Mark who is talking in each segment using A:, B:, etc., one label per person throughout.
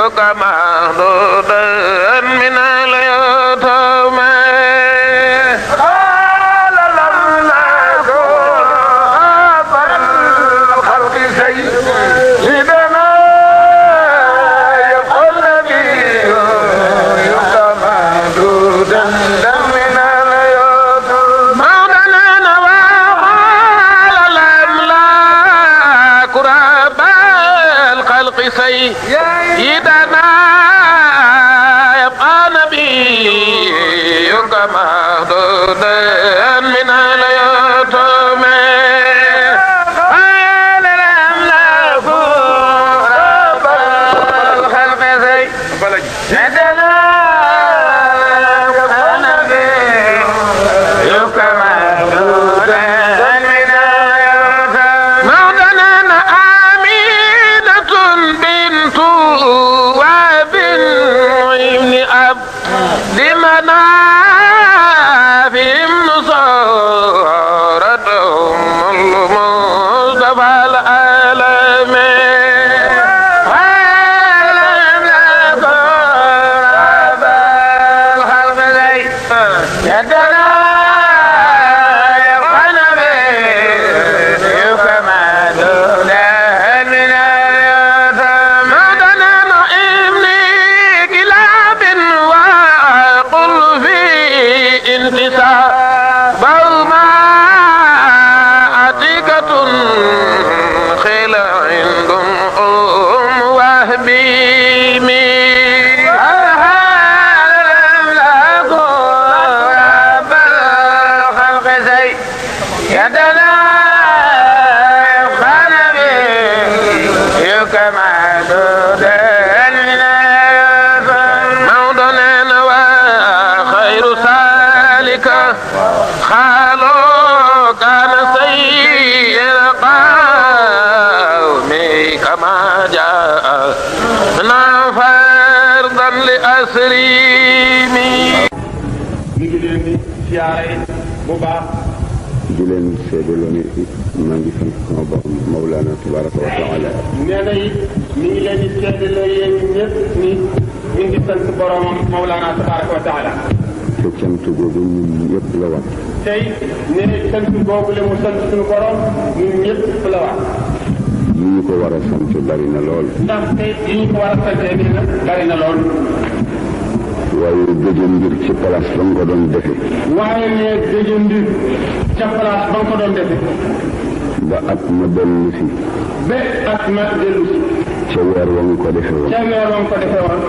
A: يكما دودا من اليتم قال لم نكن أبا الخلق سيدنا يبقى النبي يكما دودا من اليتم مولانا وقال لم لا كرب الخلق سيدنا يبقى نبي كما دودا من اليتم قال لم لا كرب الخلق سيدنا يبقى نبي كما دودا من اليتم مولانا آمينة بنت وهب ابن عبد مناف نصارتهم المصطفى العالم ولم يكن الخلق يدنا يبقى نبي كما دودا من اليتم مدنا ابني كلاب وقل في انتساب ما عتيقة خيل عندهم وهبيمي يدنا يبقى نبي كما دودا من اليتم موضنا وخير سالك خالو كان سيد قومي كما جاء فرضا لأسريمي
B: di leen seedaloo ne maa ngi sant sama borom Mawlana tabaraka wa taala.
C: nee na it mi ngi leen di seedaloo yéen ñëpp ni mi ngi sant boromam Mawlana tabaraka wa taala.
B: te cant googu ñun ñëpp la war.
C: tey nee sant boobu la mu sant suñu borom ñun ñëpp la war.
B: yi ñu ko war a sant bari na lool.
C: ndax tey yi ñu ko war a santee nee na bari na lool.
B: waaye gëj mbir ci place ba nga ko doon defee.
C: waaye ne gëj mbir ca place ba nga ko doon defee.
B: ba at ma dellu si.
C: ba at ma dellu si.
B: ca weer wa nga ko defee woon.
C: ca weer wa nga ko defee woon.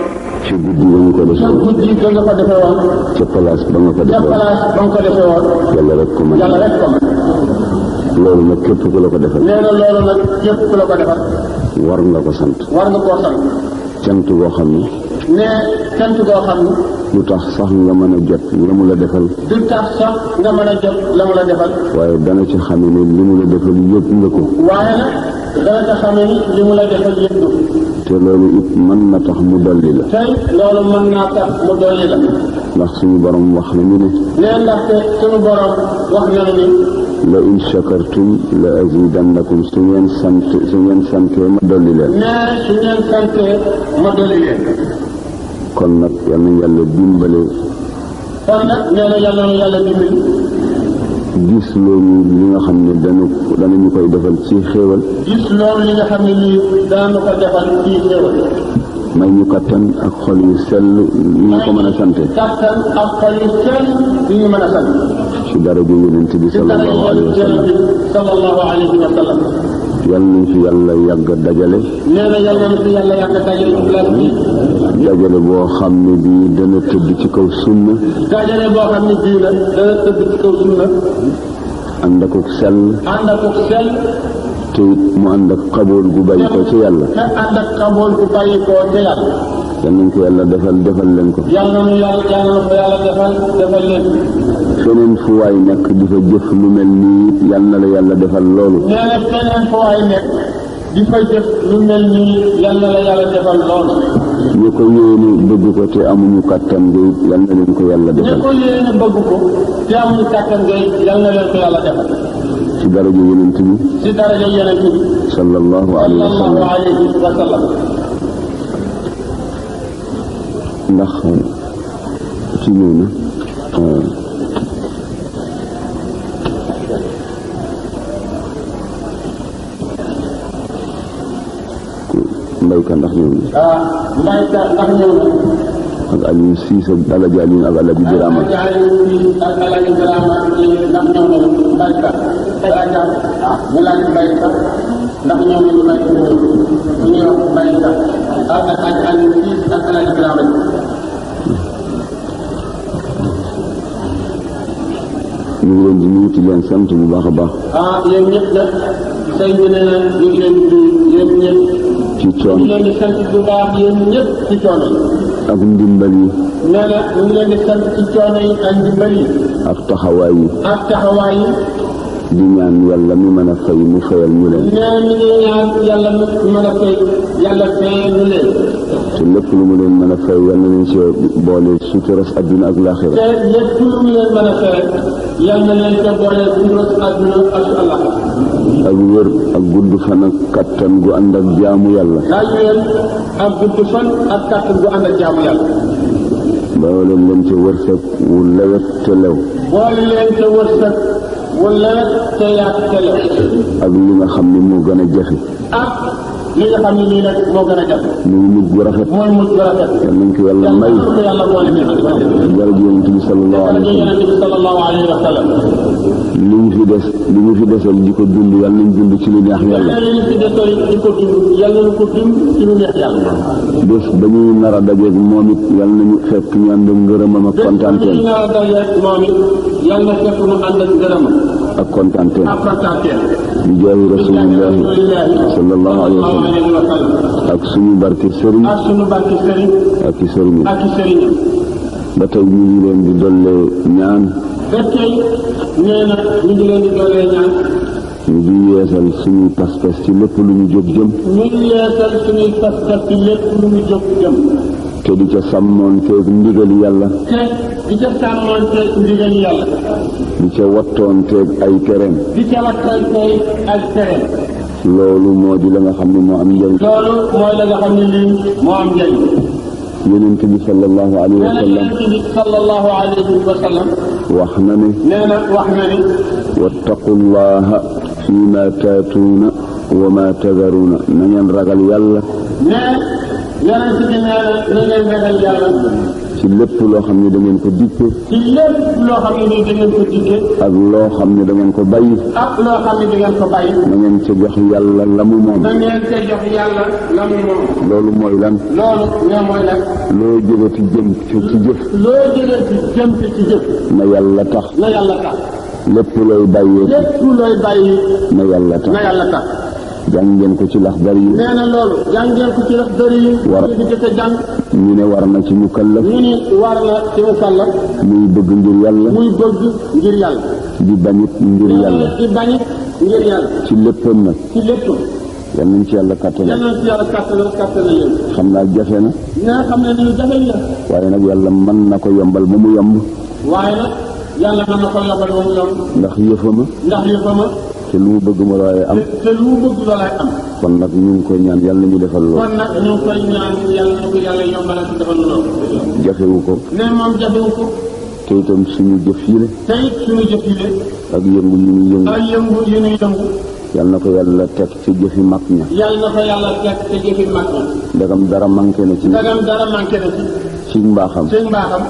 B: ci guddi wa nga ko defee woon.
C: ca guddi ga nga ko defee woon.
B: ca place ba nga ko defee woon.
C: ca place ba nga ko defee woon.
B: yàlla rek ko mën.
C: yàlla rek ko mën.
B: loolu nag képp ku la ko defal.
C: nee na loolu nag képp ku la ko defal.
B: war nga ko sant.
C: war nga koo sant.
B: cant goo xam ne.
C: ne cant goo xam ne.
B: lu tax sax nga mën a jot la mu la defal.
C: du tax sax nga mën a jot la mu la defal.
B: waaye dana ci xame ne li mu la defal yëpp nga ko.
C: waaye nag dana ci xame ni li mu la defal yëpp nga ko.
B: te loolu it mën na tax mu dolli la.
C: tey loolu mën naa tax mu dolli la.
B: ndax suñu borom wax nañu ne.
C: nee ndaxte suñu borom wax na ni.
B: la in shakartum la azidannakum su ngeen santee ma dolli leen.
C: nee su ngeen santee ma dolli leen.
B: kon nag yal na yàlla dimbale.
C: kon nag nee na yàlla na yàlla dimbali.
B: gis loolu li nga xam ne danañu koy defal ci xéewal.
C: gis loolu li nga xam ne nii daanu ko defal ci xéewal.
B: may ñu kattan ak xol yu sell yu ñu ko mën a sante.
C: kattan ak xol yu sell yu ñu mën a sant.
B: ci daraja yonent bi sallallahu alayhi wa sallam.
C: sallallahu alayhi wa sallam.
B: yal nañ fi yàlla yàgg dajale.
C: nee na yal nañ fi yàlla yàgg dajale ci place bi.
B: dajale boo xam ne bii dana tëdd ci kaw sunna.
C: dajale boo xam ne bii la dana tëdd ci kaw sunna.
B: ànd ak sell.
C: ànd ak sell.
B: te it mu ànd ak xabool gu bàyyi ko ci yàlla.
C: te ànd ak xabool gu bàyyi ko ci yàlla.
B: yal nañ ko yàlla defal leen ko.
C: yal na ko yàlla defal leen.
B: feneen fu waay nekk di fa jëf lu mel nii yal na la yàlla defal loolu.
C: nee na feneen fu waay nekk di fa jëf lu mel nii yal na la yàlla defal loolu.
B: ñu ko yéene bëgg ko te amuñu kàttan nga it yal na leen ko yàlla defal.
C: ñu ko yéene bëgg ko te amuñu kàttan nga it yal na leen ko yàlla defal.
B: ci daraja yonent bi.
C: ci daraja yonent bi.
B: sallallahu alayhi wa sallam. ndax ci ñëw na mbayka ndax ñëw na
C: mbayka ndax ñëw na
B: ak Aliou Cissé ak Alaji Aliou ak Alaji Birama
C: ak Alaji Birama ndax ñëw na mbayka ñu laaj mbayka ndax ñëw nañu mbayka ñu ñuy wax mbayka ak Aliou Cissé ak Alaji Birama
B: ñu ngi leen di nuyu di leen sant bu baax a baax
C: yéen ñëpp nag sëñ bi nee na ñu ngi leen di yéen ñëpp
B: ci coono
C: ñu ngi leen di sant bu baax yéen ñëpp ci coono yi
B: ak ndimbal yi
C: nee na ñu ngi leen di sant ci coono yi ak ndimbal yi
B: ak taxawaay yi
C: ak taxawaay yi
B: di ñaan yàlla mi mën a fay mu fayal ñu leen
C: nee na ñu ngi ñaan yàlla mi mën a fay yàlla fayal ñu leen
B: te lépp lu mu leen mën a fay yàlla nañ ci boole suturas adduna ak laaxira
C: te lépp lu mu leen mën a fay yàlla na leen ca boole suturas adduna ak allah
B: ak wér ak gudd fan ak kattan gu ànd ak jaamu yàlla
C: ak wér ak gudd fan ak kattan gu ànd ak jaamu yàlla
B: boole leen ca wërsëg wu lewet te lew
C: boole leen ca wërsëg wu lewet te yaat te lew
B: ak li nga xam ne moo gën a jafe
C: ak li nga xam ne nii nag moo gën a jafe
B: muy mujj bu rafet
C: mooy mujj bu rafet
B: yal nañ ko yàlla may
C: yàlla boole ñu
B: jërëjëf yonent bi sallallahu
C: alayhi wa sallam
B: li ñu fi desal di ko dund yàlla nañ dund ci lu neex yàlla
C: li ñu fi desal di ko dund yàlla nañ ko dund ci lu neex yàlla
B: bés ba ñuy nar a dajeeg moom it yàlla nañu fekk ñu ànd ak ngërëmam ak kontaanteem
C: nar a dajeeg moom it yàlla na fekk mu ànd ak ngërëmam
B: ak kontaanteem
C: ak kontaanteem
B: bi jaahi rasulillahi sallallahu alayhi wa sallam ak suñu barke sëriñ
C: ak suñu barke sëriñ
B: ak i sëriñ
C: ak i sëriñ
B: ba tey ñu ngi leen di dollee ñaan
C: fekkee nee na ñu ngi leen di dollee ñaan
B: ñu ngi yeesal suñuy pas-pas ci lépp lu ñu jóg jëm
C: ñu ngi yeesal suñuy pas-pas ci lépp lu ñu jóg jëm
B: te di ca sàmmoon teeg ndigali yàlla
C: te di ca sàmmoon teeg ndigali yàlla
B: di ca wattoon teeg ay tereem
C: di ca wattoon teeg ay tereem
B: loolu moo di la nga xam ne moo am njëriñ
C: loolu mooy la nga xam ne lii moo am njëriñ
B: yonent bi sallallahu alayhi wa sallam
C: yonent bi sallallahu alayhi wa sallam
B: wax na ne
C: nee na wax na ni
B: wattaqullaha fi ma taatuuna wa ma tadaruuna na ngeen ragal yàlla
C: nee yonent bi nee na ngeen ragal yàlla
B: ci lépp loo xam ne da ngeen ko dikke
C: ci lépp loo xam ne nii da ngeen ko dikke
B: ak loo xam ne da ngeen ko bàyyi
C: ak loo xam ne da ngeen ko bàyyi
B: na ngeen ca jox yàlla la mu moom
C: na ngeen ca jox yàlla la mu moom
B: loolu mooy lan
C: loolu nee mooy lan
B: loo jógati jëm ci jëf
C: loo jógati jëm ci jëf
B: na yàlla tax
C: na yàlla tax
B: lépp looy bàyyee
C: lépp looy bàyyi
B: na yàlla tax
C: na yàlla tax
B: jàng ngeen ko ci Laxdari yi
C: nee na loolu jàng ngeen ko ci Laxdari yi
B: war
C: di jëkk a jàng
B: ñu ne war na ci mukallaf
C: ñu ni war na ci mukallaf
B: muy bëgg ngir yàlla
C: muy bëgg ngir yàlla
B: di bañit ngir yàlla
C: di bañit ngir yàlla
B: ci léppam nag
C: ci lépp
B: yal nañ ci yàlla kàttan
C: yal nañ ci yàlla kàttan leen
B: xam naa jafe na
C: nee xam ne ni jafe la
B: waaye nag yàlla mën na ko yombal ba mu yomb
C: waaye nag yàlla mën na ko yombal ba mu yomb
B: ndax yëfama te lu mu bëgg ma looy am
C: te lu mu bëgg loolay am
B: kon nag ñu ngi koy ñaan yàlla nañu defal loolu
C: kon nag ñu ngi koy ñaan yàlla na ko yàlla yombalal ci defal loolu
B: jafewu ko
C: ne moom jafewu ko
B: te itam suñu jëf yi la
C: te it suñu jëf yi la
B: ak yëngu yu ñuy yëngu
C: ak yëngu yu ñuy yëngu
B: yàlla na ko yàlla teg ci jëfi mag ña
C: yàlla na ko yàlla teg ci jëfi mag ña
B: ndagam dara manqué na ci
C: ndagam dara manqué na
B: ci mbaaxam
C: ci mbaaxam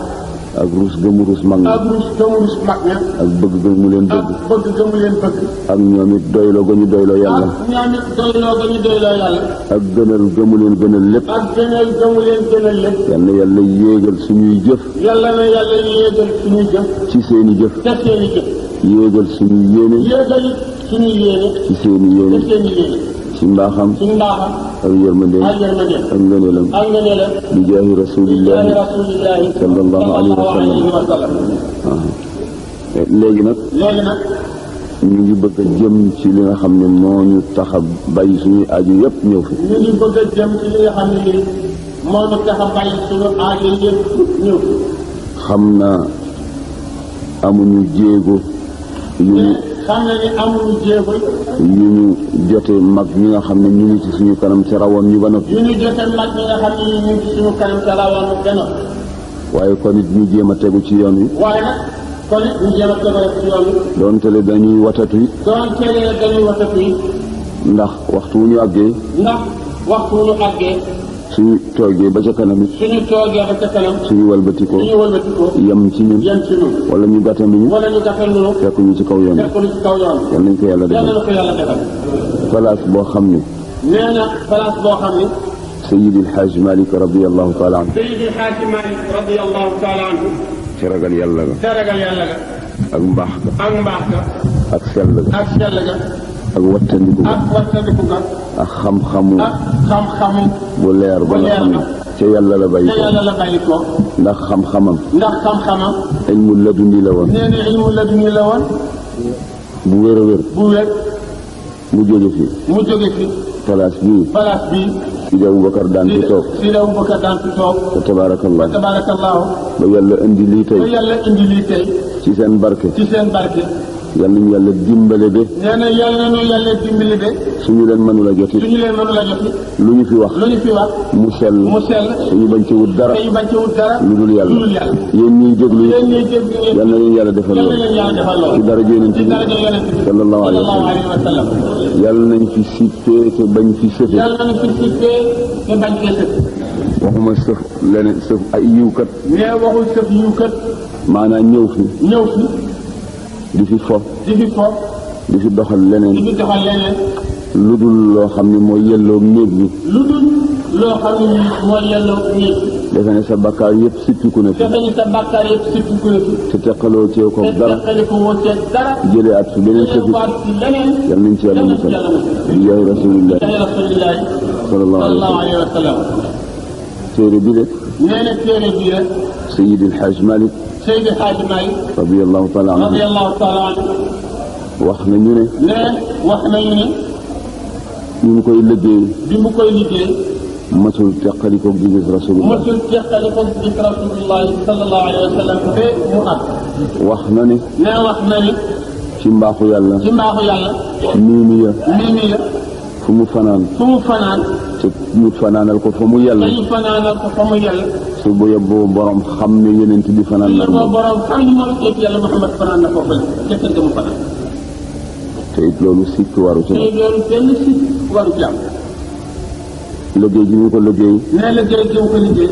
B: ak ruus gëmu ruus mag ña
C: ak ruus gëmu ruus mag ña
B: ak bëgg gëmu leen bëgg
C: ak bëgg gëmu leen bëgg
B: ak ñoom it doyloo ga ñu doyloo yàlla
C: ak ñoom it doyloo ga ñu doyloo yàlla
B: ak gënal gëmu leen gënal lépp
C: ak gënal gëmu leen gënal lépp
B: yal na yàlla yéegal suñuy jëf
C: yàlla na yàlla yéegal suñuy jëf
B: ci seeni jëf
C: te seeni jëf
B: yéegal suñuy yéene
C: yéegal suñuy yéene
B: ci seeni yéene
C: te seeni yéene
B: ci mbaaxam
C: ci mbaaxam
B: ak yërmandeem
C: ak yërmandeem
B: ak ngëneelam
C: ak ngëneelam
B: bi jaahi rasulillahi
C: rasulillahi
B: sallallahu alayhi wa sallam léegi nag ñu ngi bëgg a jëm ci li nga xam ne moo ñu tax a bàyyi suñuy aju yëpp ñëw fi
C: ñu ngi bëgg a jëm ci li nga xam ne nii moo ñu tax a bàyyi suñu aju yëpp ñëw fi
B: xam naa amuñu jéego yu ñu
C: xam na ni amuñu jéego
B: yu ñu jote mag ñi nga xam ne ñu ngi ci suñu kanam ca rawoon ñu ba noppi
C: yu ñu jote mag ñi nga xam ne ñu ngi ci suñu kanam ca rawoon ba noppi
B: waaye kon it ñu jéem a tegu ci yoon wi.
C: waaye nag kon it ñu jéem a tegu ci yoon wi.
B: doonte le dañuy watatu yi.
C: doonte le dañuy watatu yi.
B: ndax waxtu wu ñu àggee.
C: ndax waxtu wu ñu àggee.
B: suñu toogee ba ca kanam it.
C: suñu toogee ba ca kanam.
B: suñu walbatikoo. yem ci ñun. wala ñu gàttandu ñu. fekk ñu ci kaw yoon. yal nañ ko yàlla defal. place boo xam ne.
C: nee na place boo xam ne.
B: Seydi El Hadj Malick radiyallahu taala anhu.
C: Seydi El Hadj Malick radiyallahu taala anhu.
B: ci ragal yàlla ga.
C: ci ragal yàlla ga.
B: ak mbaax ga.
C: ak mbaax ga.
B: ak sell ga.
C: ak sell ga.
B: ak wattandiku ga.
C: ak wattandiku ga.
B: ak xam-xamu.
C: ak xam-xamu.
B: bu leer ba nga xam ne. ca yàlla la bàyyi ko.
C: ca yàlla la bàyyi ko.
B: ndax xam-xamam.
C: ndax xam-xamam.
B: ilmu laduni la woon.
C: nee na ilmu laduni la woon.
B: bu wér a wér.
C: bu wér.
B: mu jóge fi.
C: mu jóge fi.
B: place bii.
C: place bii.
B: Sidi Aboubacar daan fi toog.
C: Sidi Aboubacar daan fi toog.
B: wa tabaarakallah.
C: wa tabaarakallah.
B: ba yàlla indi lii tey.
C: ba yàlla indi lii tey.
B: ci seen barke.
C: ci seen barke.
B: yal nañu yàlla dimbale de.
C: nee na yal nañu yàlla dimbale de.
B: suñu leen mënula joti.
C: suñu leen mënula joti.
B: lu ñu fi wax.
C: lu ñu fi wax.
B: mu sell.
C: mu sell.
B: suñu bañ ci wut dara.
C: suñu bañ ci wut dara.
B: lu dul yàlla.
C: lu dul yàlla.
B: yéen ñiy déglu.
C: yéen ñiy déglu.
B: yal na leen yàlla defal lool.
C: yal na leen yàlla defal lool.
B: ci daraja Yonent bi.
C: ci daraja Yonent bi.
B: sallallahu alayhi wa sallam. yal nañ fi sippee te bañ fi sëfe.
C: yal nañ fi sippee te bañ fee sëfe.
B: waxuma sëf leneen sëf ay yiwkat.
C: nee waxul sëf yiwkat.
B: maanaam ñëw fi.
C: ñëw fi.
B: di fi fo.
C: di fi fo.
B: di fi doxal leneen.
C: di fi doxal leneen.
B: lu dul loo xam ne mooy yelloo néeg bi.
C: lu dul loo xam ne mooy yelloo néeg bi.
B: defe ne sa bakkaar yëpp sippiku na fi.
C: defe ne sa bakkaar yëpp sippiku na fi.
B: te teqaloo cee ko dara.
C: te teqale ko woo cee dara.
B: jëlee at fi beneen sëfi. yal nañ ci yàlla musal. bi jaay rasulillah. sallallahu alayhi wa sallam. téere bi de.
C: nee na téere bi de.
B: Seydi El Hadj Malick.
C: Seydi El Hadj Malick.
B: radiyallahu taala anhu.
C: radiyallahu taala anhu.
B: wax nañu ne.
C: nee wax nañu ne.
B: bi mu koy liggéey.
C: bi mu koy liggéey.
B: masul teqaliko di gis rasulullah.
C: masul teqaliko di gis rasulullah sallallahu alayhi wa sallam. te mu am.
B: wax na ne.
C: nee wax na ne.
B: ci mbaaxu yàlla.
C: ci mbaaxu yàlla.
B: miimiya.
C: miimiya.
B: fu mu fanaan.
C: fu mu fanaan.
B: te ñu fanaanal ko fa mu yàlla.
C: te ñu fanaanal ko fa mu yàlla.
B: su bu yeboo borom xam ne yonent bi fanaan na moom.
C: borom xam ne moom yàlla Muhammad fanaan na foofu la ca kër ga mu fanaan.
B: te it loolu sikk waru ci.
C: te loolu benn sikk waru ci am.
B: liggéey gi ñu ko liggéey.
C: nee liggéey gi mu ko liggéey.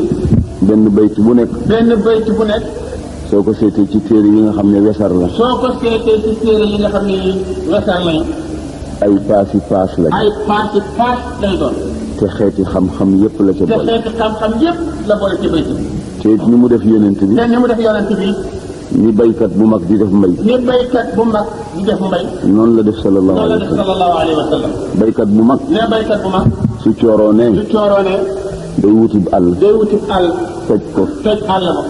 B: benn bayt bu nekk.
C: benn bayt bu nekk.
B: soo ko seetee ci téere yi nga xam ne wesar la.
C: soo ko seetee ci téere yi nga xam ne wesar lañu.
B: ay paasi paas lañ.
C: ay paasi paas lay doon.
B: te xeeti xam-xam yépp la ca boole.
C: te xeeti xam-xam yépp la boole ci bayt bi.
B: te it ni mu def yonent bi.
C: te ni mu def yonent bi.
B: ni baykat bu mag di def mbay.
C: ni baykat bu mag di def mbay.
B: noonu la def sallallahu
C: noonu la def sallallahu alayhi wa sallam.
B: baykat bu mag.
C: ne baykat bu mag.
B: su cooroonee.
C: su cooroonee.
B: day wutib àll.
C: day wutib àll.
B: toj ko.
C: toj àll ba.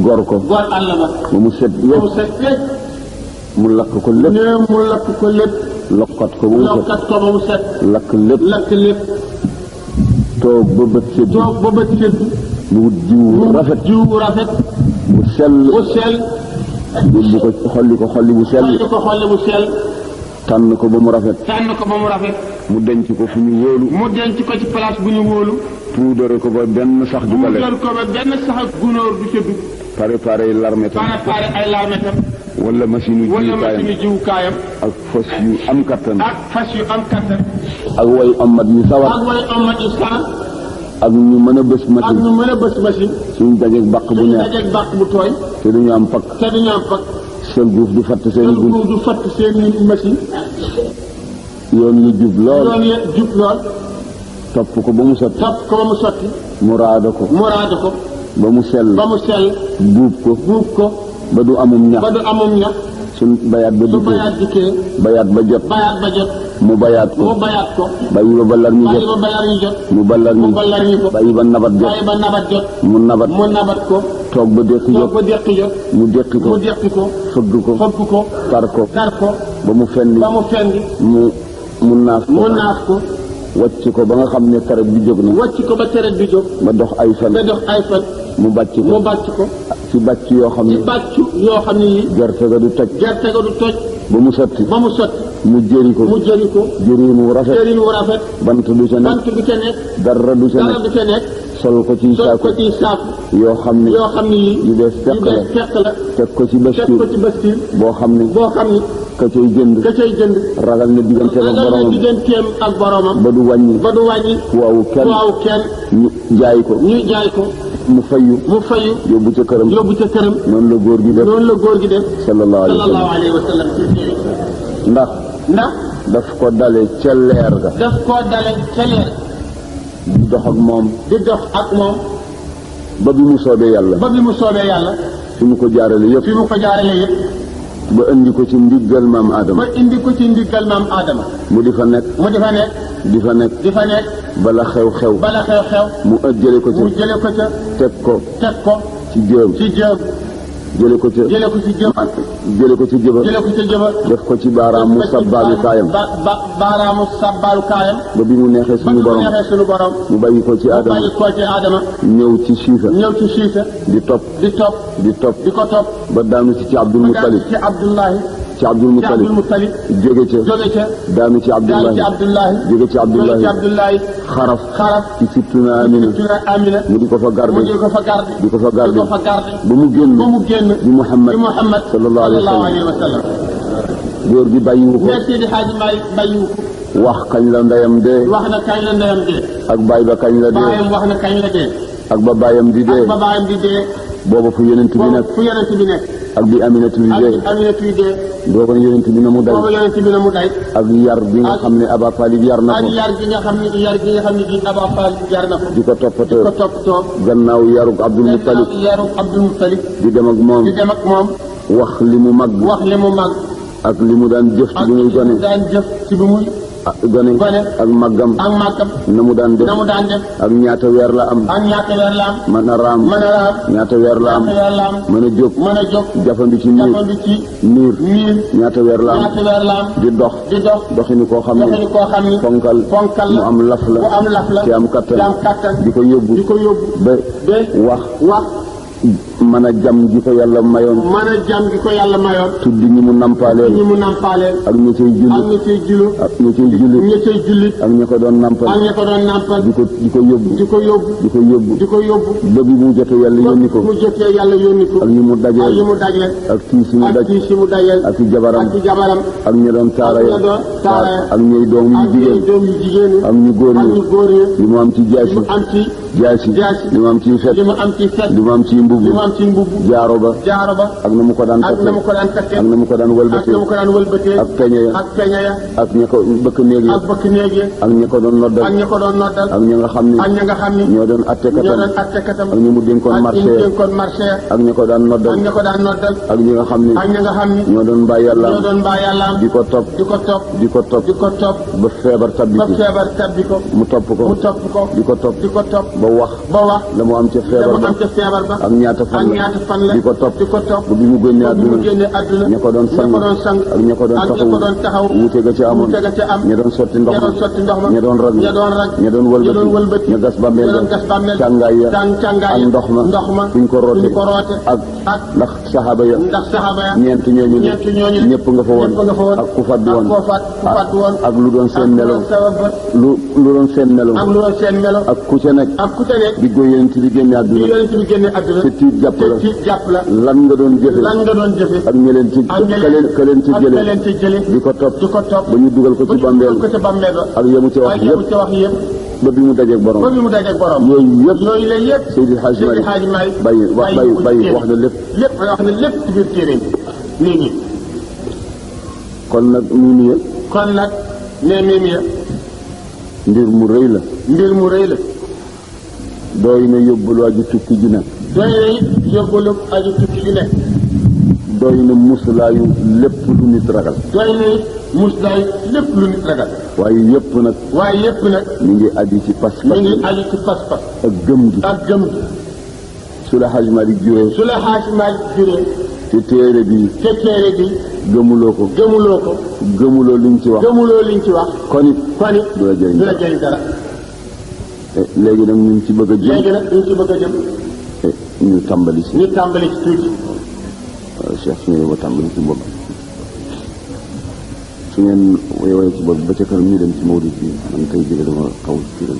B: gor ko.
C: gor àll ba.
B: ba mu set
C: ba mu set lépp.
B: mu lakk ko lépp.
C: ne mu lakk ko lépp.
B: lokkat ko ba mu set.
C: lokkat ko ba mu set.
B: lakk lépp.
C: lakk lépp.
B: toog ba bët sedd.
C: toog ba bët sedd.
B: mu wut jiw rafet.
C: jiw bu rafet.
B: bu sell.
C: bu sell.
B: yóbbu ko xolli ko xolli bu sell.
C: xolli ko xolli bu sell.
B: tànn ko ba mu rafet.
C: tànn ko ba mu rafet.
B: mu denc ko fu ñu wóolu.
C: mu denc ko ci place bu ñu wóolu.
B: puudare ko ba benn sax du ko lekk.
C: puudare ko ba benn sax ak gunóor du ca dugg.
B: préparé larmetam.
C: préparé ay larmetam.
B: wala machine
C: jiwukaayam.
B: ak fas yu am kattan.
C: ak fas yu am kattan.
B: ak way amat yu sawar.
C: ak way amat yu sawar.
B: ak ñu mën a bës machine.
C: ak ñu mën a bës machine.
B: suñu dajeeg bàq bu neex.
C: suñu dajeeg bàq bu tooy.
B: te duñu am pakk.
C: te duñu am pakk.
B: seen guuf du fatt seen i gun.
C: guuf du fatt seen i machine.
B: yoon yu jub lool.
C: yoon yu jub lool.
B: topp ko ba mu sotti.
C: topp ko ba mu sotti.
B: mu raada ko.
C: mu raada ko.
B: ba mu sell.
C: ba mu sell.
B: buub ko.
C: buub ko.
B: ba du amum ñax.
C: ba du amum ñax.
B: suñ bayaat ba dikkee.
C: su bayaat dikkee.
B: bayaat ba jot.
C: bayaat ba jot.
B: mu bayaat ko.
C: mu bayaat ko.
B: bàyyi ba ballar ñu jot.
C: bàyyi ba ballar ñu jot.
B: mu ballar ñu.
C: mu ballar ñu ko.
B: bàyyi ba nabat jot.
C: bàyyi ba nabat jot.
B: mu nabat.
C: mu nabat ko.
B: toog ba déqi jot.
C: toog ba déqi jot.
B: mu déqi ko.
C: mu déqi ko.
B: fëgg ko.
C: fëgg ko.
B: tar ko.
C: tar ko.
B: ba mu fendi.
C: ba mu fendi.
B: mu naaf ko.
C: mu naaf ko.
B: wàcc ko ba nga xam ne taret bi jóg na.
C: wàcc ko ba taret bi jóg.
B: ba dox ay fan.
C: ba dox ay fan.
B: mu bàcc ko.
C: mu bàcc ko.
B: ci bàcc yoo xam ne.
C: ci bàcc yoo xam ne yi.
B: gerte ga du toj.
C: gerte ga du toj.
B: ba mu sotti.
C: ba mu sotti.
B: mu jëri ko.
C: mu jëri ko.
B: jëriñ wu rafet.
C: jëriñ wu rafet.
B: bant du ca nekk.
C: bant du ca nekk.
B: dara du ca nekk.
C: dara du ca nekk.
B: sol ko ci saako yoo xam ne yu bees fekk la teg ko ci bastir boo xam ne ka cay jënd ragal na digganteem ak boromam ba du wàññi waaw kenn ñu jaay ko mu fayu yóbbu ca këram noonu la góor gi def sallallahu alayhi wa sallam ndax daf ko dale ca leer ga di dox ak moom ba bi mu soobee yàlla fi mu ko jaarale yëpp ba indi ko ci ndiggal maam Adama mu di fa nekk di fa nekk bala xew mu jële ko ca teg ko ci jëm jële ko ci jëba def ko ci baaraamu sabbaalu kaayam ba bi mu neexee suñu borom mu bàyyi ko ci Adama ñëw ci Siisa di topp ba daanu ci Abdul Muttalib jóge ca daanu ci Abdullahi jóge ci Abdullahi xaraf ci sittuna Amina mu di ko fa garde ba mu génn di Muhammad sallallahu alayhi wa sallam góor gi bàyyiwu ko wax kañ la ndeyam dee ak baay ba kañ la dee ak ba baayam di dee booba fu yonent bi nekk ak bi Aminatu bi dee booba yonent bi na mu day ak yar bi nga xam ne Aba Talib yar na ko di ko toppatoo gannaaw yarug Abdul Muttalib di dem ak moom wax li mu mag ak li mu daan jëf ci bi muy gone ak màggam na mu daan def ak ñaata weer la am mën a raam ñaata weer la am mën a jóg jafandi ci niir ñaata weer la am di dox doxinu koo xam ne fonkal mu am laf la te am kattan di ko yóbbu ba wax mën a jam gi ko yàlla mayoon tuddi ñi mu nampaaleel ak ña cay jullit ak ña ko doon nampal di ko yóbbu ba bi mu jotee yàlla yónni ko ak ñi mu dajeel ak tiis mu dajeel ak i jabaram ak ña doon taara ak ñay doom yu jigéen ak ñu góor ñi li mu am ci jaasi li mu am ci fet li mu am ci mbubb jaaro ba ak na mu ko daan takkee ak na mu ko daan wëlbatee ak peñe ya ak ña ko bëkk néeg ya ak ña ko doon noddal ak ña nga xam ne ñoo doon attekatam ak ñi mu dénkoon marché ak ña ko daan noddal ak ñi nga xam ne ñoo doon mbaa yàlla di ko topp ba feebar tabbi ko mu topp ko di ko topp ba wax la mu am ca feebar ba ak ñaata fan la di ko topp ba bi mu génne àdduna ña ko doon sang ak ña ko doon taxaw wuute ga ca amoon ña doon sotti ndox ma ña doon rag ña doon wëlbati ña gas bàmmeel càngaay ya ak ndox ma fuñ ko roote ak ndax saxaaba ya ñeent ñooñu ñëpp nga fa woon ak ku fàddu woon ak lu doon seen melo lu doon seen melo ak ku ca nekk di góor yonent bi génne àdduna te tiit jàpp la lan nga doon jëfe ak ña leen ci ka leen ci jële di ko topp ba ñu dugal ko ci bàmmeel ak yemu ci wax yëpp ba bi mu dajeeg borom yooyu yëpp Seydi Hadji Malick bàyyi wax na lépp
C: ci biir téere nii
B: kon nag
C: Mimiya
B: mbir mu rëy la doy na yóbbalu aji tukki ji nag doy na muslaayu lépp lu nit ragal waaye yëpp nag mi ngi aju ci pas-pas ak gëm gi su la Hadji Malick juree te téere bi gëmuloo ko gëmuloo liñ ci wax kon it du la jëriñ dara léegi nag ñu ngi ci bëgg a jëm ñu tàmbali ci tuuti Cheikh su ngeen ba tàmbali ci bopp su ngeen woyee ci bopp ba ca kanam ñu dem ci mawlid bi man tey jóge dama xaw ci la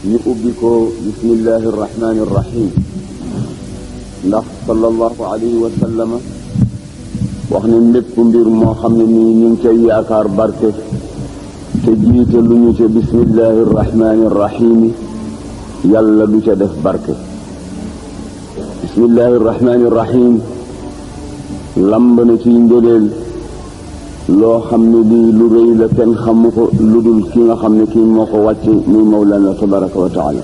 B: ñu ubbi ko bismillahi irrahmani irrahim ndax sallallahu alayhi wa sallama wax ne lépp mbir moo xam ne nii ñu ngi cay yaakaar barke te jiite lu ñu ca bismillahi irrahmani irrahim yàlla du ca def barke. bismillahi irrahmani irrahim lamb na ci ngëneel loo xam ne lii lu rëy la kenn xamu ko lu dul ki nga xam ne kii moo ko wàcce muy mawlana tabaraka wa taala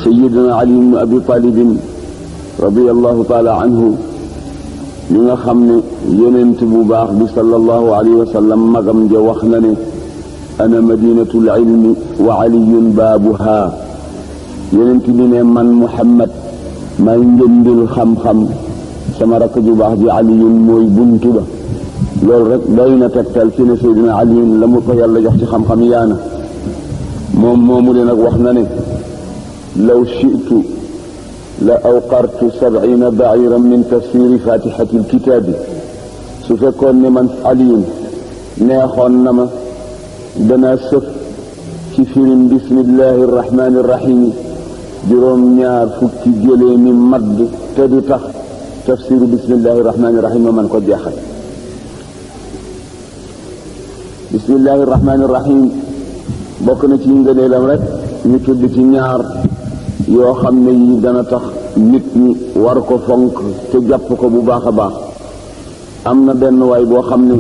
B: sayidina ali ibn abi talibin radiallahu taala anhu mi nga xam ne yonent bu baax bi sallallahu alayhi wa sallam magam ja wax na ne ana madinatul ilmi wa aliyun baabuha yonent bi ne man muhammad may njëndil xam-xam sama rakk ju baax ji aliyun mooy buntu ba loolu rek doy na tegtal ci ne Seydina Ali la mu ko yàlla jox ci xam-xam yaana moom moomu de nag wax na ne law shi'tu la awqartu 70 ba'iran min tafsiri fatihati alkitaabi su fekkoon ne man Ali neexoon na ma danaa sëf ci firim bismillahi irrahmani irrahim juróom-ñaar fukki jëlee mi madd te du tax tafsiru bismillahi irrahmani irrahim ma man ko jeexal. bismillahi irrahmani irrahim bokk na ci ngëneelam rek ñu tudd ci ñaar yoo xam ne yi dana tax nit ñi war ko fonk te jàpp ko bu baax a baax. am na benn waay boo xam ne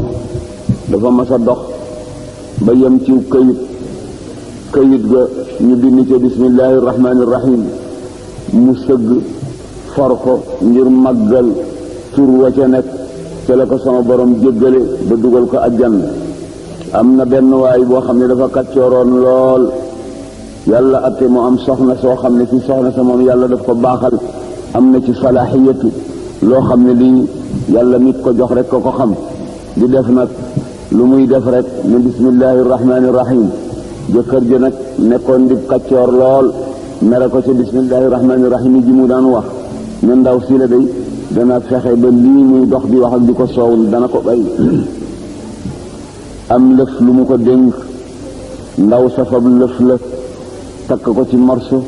B: dafa mas a dox ba yem ci këyit ga ñu bind ca bismillahi irrahmani irrahim mu sëgg for ko ngir màggal tur wa ca nekk ca la ko sama borom jéggale ba dugal ko àjjana. am na benn waay boo xam ne dafa kàccooroon lool yàlla atte mu am soxna soo xam ne ci soxna sa moom yàlla daf ko baaxal am na ci salaaxiyatu loo xam ne lii yàlla nit ko jox rek ko xam di def nag lu muy def rek ne bismillahi irrahmani irrahim jëkkër ji nag nekkoon di kàccoor lool mere ko ci bismillahi rahmaani rahim ji mu daan wax ne ndaw si la day dana fexe ba lii muy dox di wax ak di ko soowul dana ko bay am lëf lu mu ko dénk ndaw safab lëf la takk ko ci morso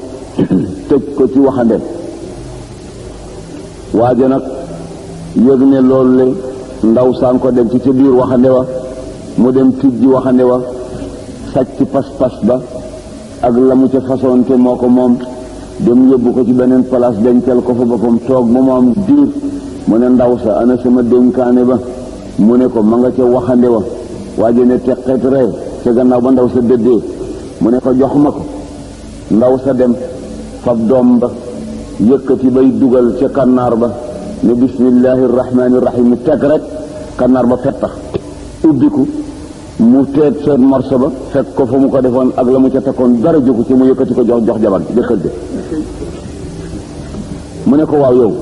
B: tëj ko ci waxande waaja nag yëg ne loolu le ndaw saan ko dem ci ca biir waxande wa mu dem tijji waxande wa sàcc pas-pas ba ak la mu ca façon te moo ko moom dem yóbbu ko ci beneen place dencal ko fa boppam toog ba mu am diir mu ne ndaw sa ana sama dénkaane ba mu ne ko ma nga ca waxande wa waaje ne teqet ree ca gannaaw ba ndaw sa dëddee mu ne ko jox ma ko ndaw sa dem fab doom ba yëkkati bay dugal ca kannaar ba ne bismillahi rahmaani rahim teg rek kannaar ba fettax ubbiku mu teet seen morso ba fekk ko fa mu ko defoon ak la mu ca tekkoon dara jógu ci mu yëkkati ko jox jabar jëkkër de mu ne ko waaw yow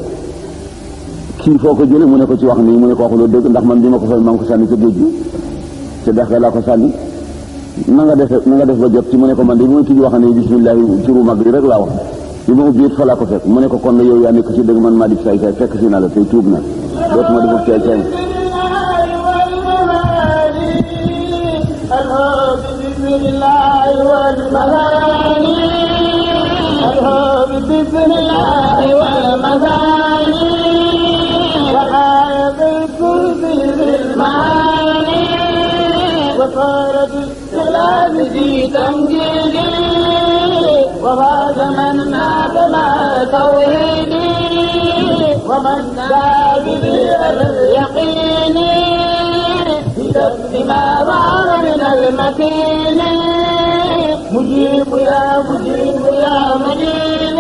B: kii foo ko jële mu ne ko ci wax nii mu ne ko waxuloo dëgg ndax man bi ma ko fay maa ngi ko sànni ca géej gi ca dex ga laa ko sànni na nga def ba jot ci mu ne ko man de bi ma tijji wax ne bismillahi turu mag bi rek laa wax bi ma ubbi it fa laa ko fekk mu ne ko kon yow yaa nekk ci dëgg man maa di say fekk si na la tey tuub na dootuma defuk caay caay
D: وفاز من مات مع توحيدي ومن دعا باليقين بجد ما ظهر من المكين مجيب يا مجيب يا مجيب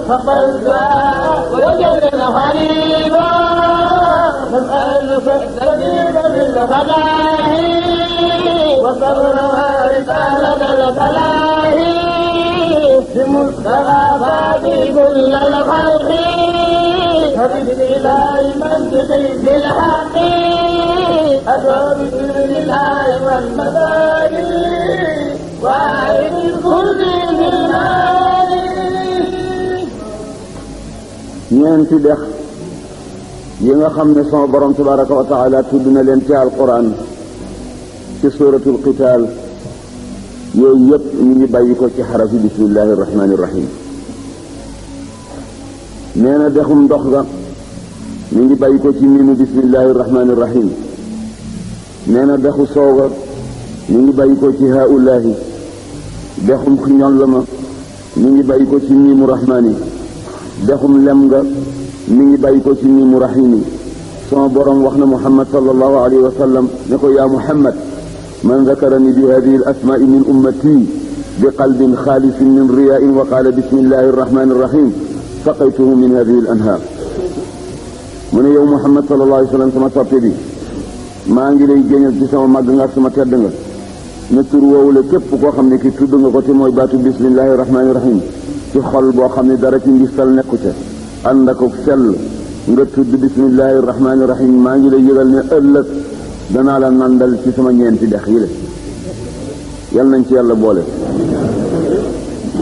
D: فقد جاء وجد الغريب نسألك السبيل بالفلاح وصبر رسالة الفلاح بمصطفى فادي كل الخلق فبالإله منطق بالحق أدعو بإذن الله والمداري وأعد الكل بالمال
B: ñeenti dex yi nga xam ne sama borom tabaraka wa taala tudd na leen ci alquran ci suratul qital yooyu yëpp ñu ngi bàyyi ko ci xarafi bismillahi irrahmani irrahim nee na dexum ndox ga ñu ngi bàyyi ko ci miinu bismillahi irrahmani irrahim nee na dexu soow ga ñu ngi bàyyi ko ci haulahi dexum ñol ma ñu ngi bàyyi ko ci miimu rahmani dexum lem nga mi ngi bàyyi ko ci miimu rahimi sama borom wax na muhammad sallallahu alayhi wa sallam ne ko yaa muhammad من ذكرني بهذه الأسماء من أمتي بقلب خالص من رياء وقال بسم الله الرحمن الرحيم سقيته من هذه الأنهار من يوم محمد صلى الله عليه وسلم sama soppe bi maa ngi lay génneel ci sama màgg nga sama tedd nga ne tur woowu la képp koo xam ne ki tudd nga ko te mooy baatu bismillahi rahmaani rahim ci xol boo xam ne dara ci ngistal nekku ca ànd ak sell nga tudd bismillahi rahmaani rahim maa ngi lay yëgal ne ëllëg danaa la nandal ci sama ñeenti dex yi la yal nañ ci yàlla boole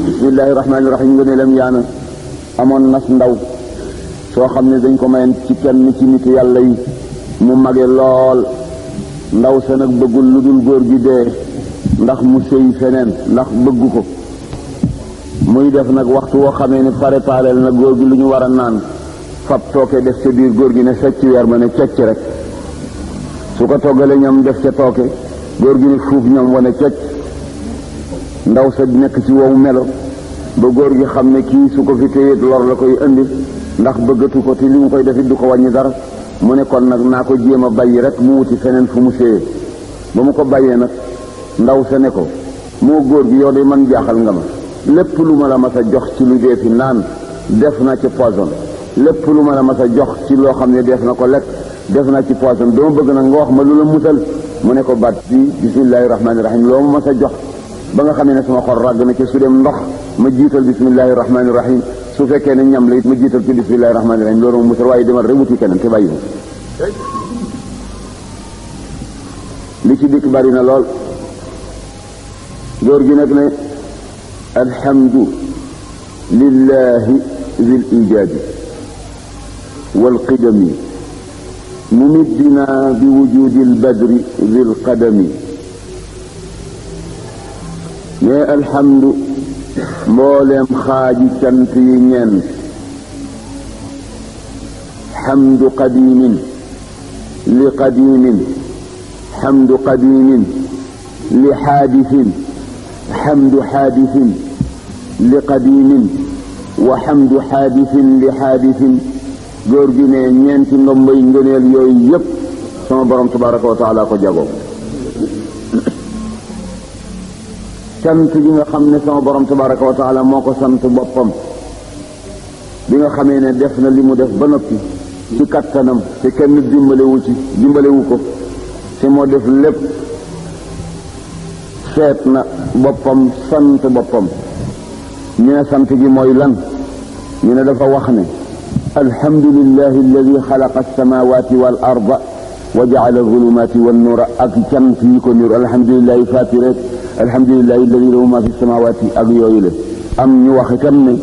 B: bismillahi rahmaani rahim nga ne lem yaana amoon nas ndaw soo xam ne dañ ko mayen ci kenn ci nit yàlla yi mu mage lool ndaw sa nag bëggul lu dul góor gi dee ndax mu sëy feneen ndax bëggu ko muy def nag waxtu woo xamee ne pare paaleel na góor gi lu ñu war a naan fab tooke def ca biir góor gi ne secc weer ma ne cecc rek su ko toggalee ñam def ca tooke góor gi ne fuuf ñam wane cocc ndaw sa nekk ci wow melo ba góor gi xam ne kii su ko fi téyeet lor la koy indi ndax bëggatu ko te li mu koy defit du ko wàññi dara mu ne kon nag naa ko jéem a bàyyi rek mu wuti feneen fu mu séyee ba mu ko bàyyee nag ndaw sa ne ko moo góor gi yow de man jaaxal nga ma lépp lu ma la mas a jox ci lu dee fi naan def na ci poison lépp lu ma la mas a jox ci loo xam ne def na ko lekk def naa ci poisson dama bëgg nag nga wax ma lu la musal mu ne ko baat bi bismillahi rahmaani rahim loo ma mas a jox ba nga xam ne sama xol ràgg na ci su dem ndox ma jiital bismillahi rahmaani rahim su fekkee ne ñam la it ma jiital ci bismillahi rahmaani rahim loolu ma musal waaye demal rek wuti keneen te bàyyi ko li ci dikk bari na lool góor gi nag ne الحمد لله ذي الإيجاد والقدم ممدنا بوجود البدر ذي القدم يا الحمد مولم خاجي كنتي نين حمد قديم لقديم حمد قديم لحادث حمد حادث لقديم وحمد حادث لحادث góor gi ne ñeenti ndombay ngëneel yooyu yépp sama borom tabaraka wa taala ko jagoo sant gi nga xam ne sama borom tabaraka wa taala moo ko sant boppam bi nga xamee ne def na li mu def ba noppi ci kattanam te kenn dimbalewu ko te moo def lépp seet na boppam sant boppam ñu ne sant gi mooy lan ñu ne dafa wax ne alhamdulillahi alladi xalaqa alsamawati wal arda wa jacala alzulumati wannuura ak cant yi ko niru alhamdulillahi fatiret alhamdulillahi alladi lahu ma fi samawati ak yooyu la am ñu wax itam ne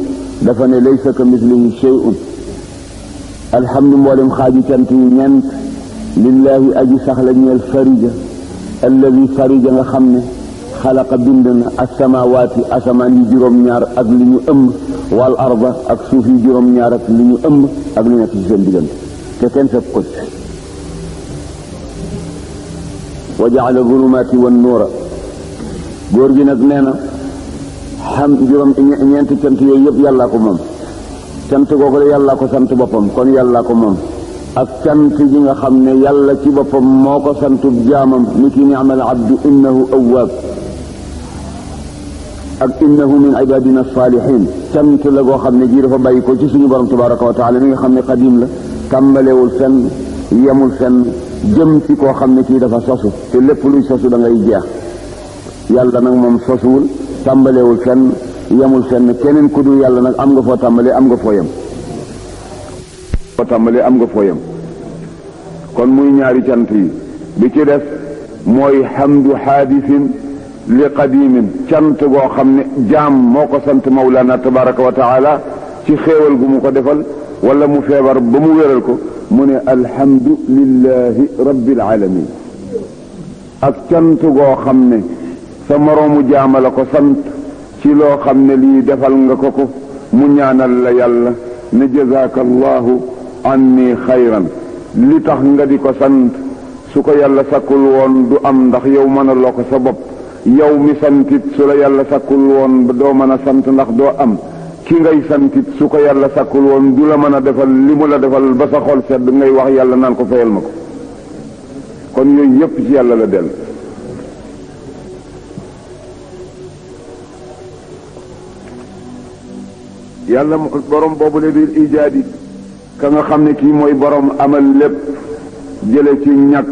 B: dafa ne laysa ka mislihi shay'un alhamdu mboolem xaaji cant yi ñeent lillahi aji sax la ñeel farija alladi farija nga xam ne xalaqa bind na asamawaati asamaan yi juróom-ñaar ak li ñu ëmb wal arda ak suuf yi juróom-ñaar ak li ñu ëmb ak li nekk ci seen diggante te kenn fekk ko ci wa jaala zulumaati wan nuura góor gi nag nee na xam ñeenti cant yooyu yëpp yàllaa ko moom cant googu la yàllaa ko sant boppam kon yàllaa ko moom ak cant gi nga xam ne yàlla ci boppam moo ko santub jaamam ni ki ni'mal abdu innahu awwaab ak innahu min ibadina salihin cant la goo xam ne jii dafa bàyyi ko ci suñu borom tabaraka wa taala mi nga xam ne qadim la tàmbalewul fenn yemul fenn jëm ci koo xam ne kii dafa sosu te lépp luy sosu da ngay jeex yàlla nag moom sosuwul tàmbalewul fenn yemul fenn keneen ku dul yàlla nag am nga foo tàmbalee am nga foo yem kon muy ñaari cant yi bi ci def mooy hamdu haadisin li qadimin cant goo xam ne jaam moo ko sant mawlana tabaraka wa taala ci xéewal gu mu ko defal wala mu feebar ba mu wéral ko mu ne alhamdu lillahi rabbil alamin ak cant goo xam ne sa moroomu jaama la ko sant ci loo xam ne lii defal nga ko mu ñaanal la yàlla ne jazaaka allahu anni xayran li tax nga di ko sant su ko yàlla sakkul woon du am ndax yow mënaloo ko sa bopp yow mi santit su la yàlla sakkul woon doo mën a sant ndax doo am ki ngay santit su ko yàlla sakkul woon du la mën a defal li mu la defal ba sa xol sedd ngay wax yàlla naan ko fayal ma ko kon yooyu yépp ci yàlla la dellu yàlla borom boobu le bil ijaadi ka nga xam ne kii mooy borom amal lépp jële ci ñàkk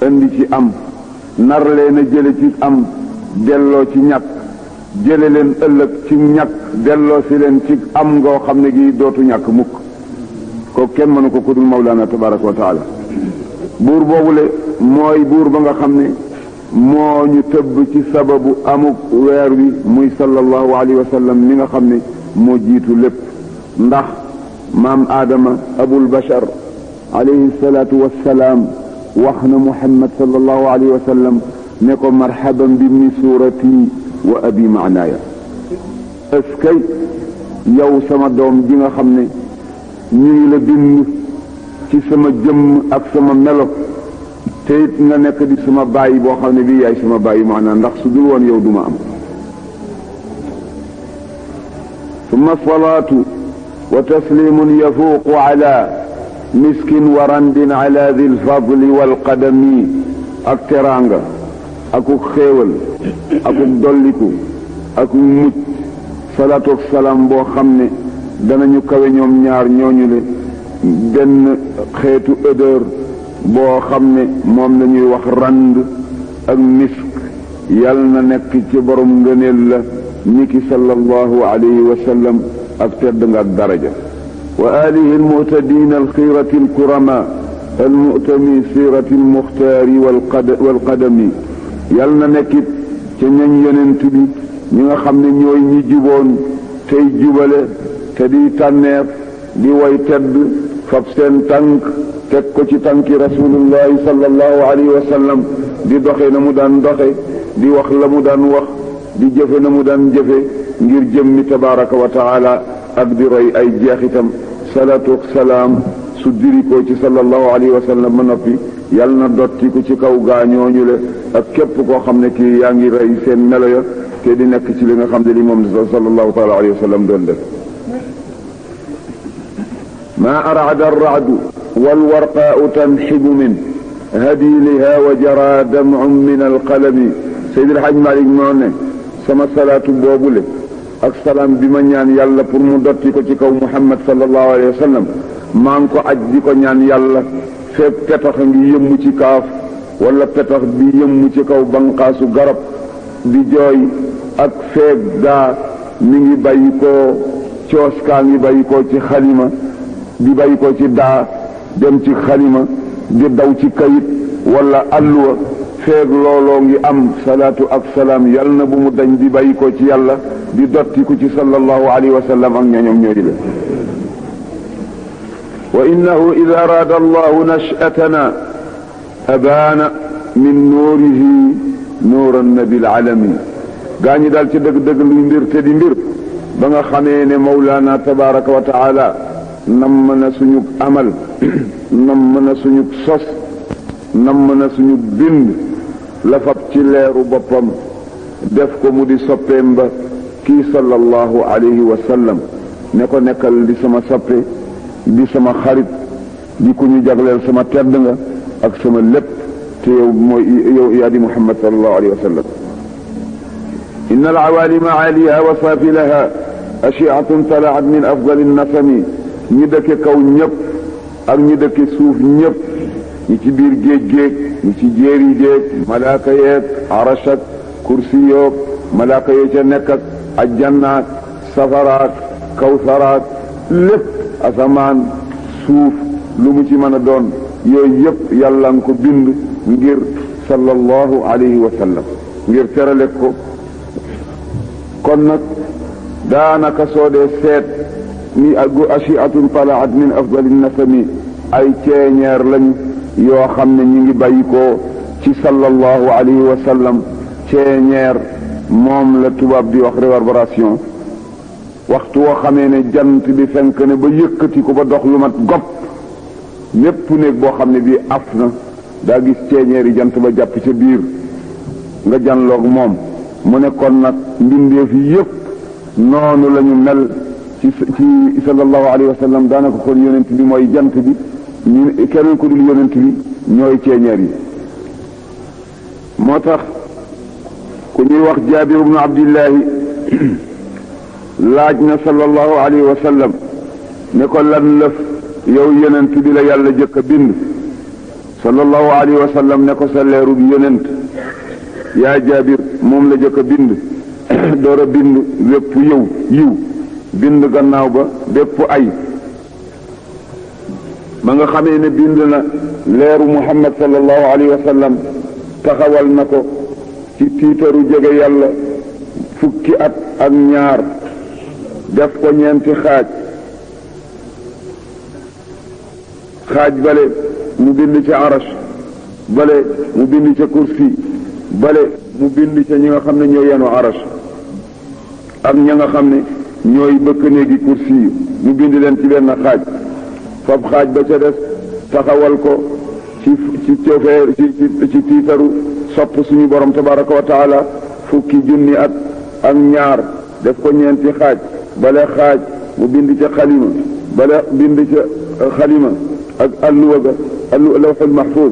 B: indi ci am nar leen a jële ci am delloo ci ñàkk jële leen ëllëg ci ñàkk delloo si leen ci am ngoo xam ne gi dootu ñàkk mukk ko kenn mënu ko kudul mawlaana tabaraka wa taala buur boobule mooy buur ba nga xam ne moo ñu tëbb ci sababu amuk weer wi muy sallallahu alayhi wa sallam mi nga xam ne moo jiitu lépp ndax maam aadama abul bashar alayhi salaatu wassalaam wax na muhammad sallallahu alayhi wa sallam ne ko marhaban bi mi suurati wa abi maanaaya eskay yow sama doom ji nga xam ne ñu ngi la bind ci sama jëmm ak sama melo te it nga nekk di sama bàyyi boo xam ne bii yaay sama bàyyi maanaam ndax su dul woon yow duma am summa salaatu wa taslimun yafuuqu ala miskin wa randin ala di lfadli walqadami ak teraanga akuk xéewal akuk dolliku akuk mucc salaatu ak salaam boo xam ne danañu kawe ñoom ñaar ñooñu le benn xeetu odeur boo xam ne moom la ñuy wax rand ak misk yal na nekk ci borom ngëneel la niki sallallahu alayhi wa sallam ak tedd nga ak daraja wa alihi almu'tadina alxirati alkurama almu'tami sirati almuxtaari walqadami yal na nekkit ca ñañ yonent bi ñi nga xam ne ñooy ñi juboon tey jubale te di tànneef di way tedd fab seen tànk teg ko ci tànki rasulullahi sallallahu alayhi wa sallam di doxe na mu daan doxe di wax la mu daan wax di jëfe na mu daan jëfe ngir jëmmi tabaraka wa taala ak di roy ay jeexitam salaatu ak salaam su dirikoo ci sallallahu alayhi wa sallam ba noppi yàlla na dotti ko ci kaw gaañooñu le ak képp koo xam ne kii yaa ngi rey seen melo ya te di nekk ci li nga xam ne li moom sallallahu taala alayhi wa sallam doon def maa arada arradu walwarqaau tanxibu min hadiliha wa jara damcun min alqalami Seydi El Hadj Malick moo ne sama salaatu boobule ak salaam bi ma ñaan yàlla pour mu dotti ko ci kaw Muhammad sallallahu alayhi wa sallam maa ngi ko aj di ko ñaan yàlla fekk petax ngi yëmmu ci kaaf wala petax bi yëmmu ci kaw banqaasu garab di jooy ak feeg gaa mi ngi bàyyi koo coos kaa ngi bàyyi koo ci xalima di bàyyi koo ci daa dem ci xalima di daw ci kayit wala alluwa feeg looloo ngi am salaatu ak salaam yal na bu mu dañ di bàyyi koo ci yàlla di dottiku ci sallallahu alayhi wa sallam ak ñoom ñooy la wa innahu ida araada allahu nashatana abaana min nuurihi nuuran nabil alami gaa ñi daal ci dëgg-dëgg luy mbir te di mbir ba nga xamee ne mawlaana tabaraka wa taala namm na suñu amal namm na suñu sos namm na suñu bind la fab ci leeru boppam def ko mu di soppeem ba kii sallallahu alayhi wa sallam ne ko nekkal di sama soppe di sama xarit di ku ñu jagleel sama tedd nga ak sama lépp te yow yaa di Muhammad sallallahu alayhi wa sallam inna al-awaalima aaliha wa saafilaha ashi'atun talaat min afdali nasami ñi dëkke kaw ñëpp ak ñi dëkke suuf ñëpp ñi ci biir géej ñi ci jéeri géej malaaka yeeg arash ak kursi yoog malaaka yee ca nekk ak ajjannaat safaraat kawsaraat lépp asamaan suuf lu mu ci mën a doon yooyu yëpp yàlla nga ko bind ngir sallallahu alayhi wa sallam ngir terale ko kon nag daanaka soo dee seet ni ashiatun talaat min afdali nasami ay ceeñeer lañ yoo xam ne ñi ngi bàyyi ko ci sallallahu alayhi wa sallam ceeñeer moom la tubaab di wax réverbération waxtu woo xamee ne jant bi fenk ne ba yëkkati ko ba dox lu mat gopp lépp néeg boo xam ne bii af na daa gis ceeñeer yi jant ba jàpp ca biir nga janloog moom mu ne kon nag mbindeef yi yëpp noonu la ñu mel ci sallallahu alayhi wa sallam daanaka kon yonent bi mooy jant bi ñu keneen ku dul yonent bi ñooy ceeñeer yi moo tax ku ñuy wax Jaabir ibnu Abdillahi laaj na sallallahu alayhi wa sallam ne ko lan lëf yow yonent bi la yàlla jëkk a bind sallallahu alayhi wa sallam ne ko sa leerub yonent yaa Jaabir moom la jëkk a bind door a bind bépp yiw bind gannaaw ba bépp ay ba nga xamee ne bind na leeru Muhammad sallallahu alayhi wa sallam taxawal na ko ci tiitaru jege yàlla fukki at ak ñaar def ko ñeenti xaaj bale mu bind ca arash bale mu bind ca kursi bale mu bind ca ñi nga xam ne ñooy yenu arash ak ña nga xam ne ñooy bëkk néegi kursi yi mu bind leen ci benn xaaj fab xaaj ba ca des taxawal ko ci cofeer ci tiitaru sopp suñu borom tabaraka wa taala fukki junni at ak ñaar def ko ñeenti xaaj bale xaaj mu bind ca xalima bale bind ca xalima ak alluwa ga lawxul mahfuz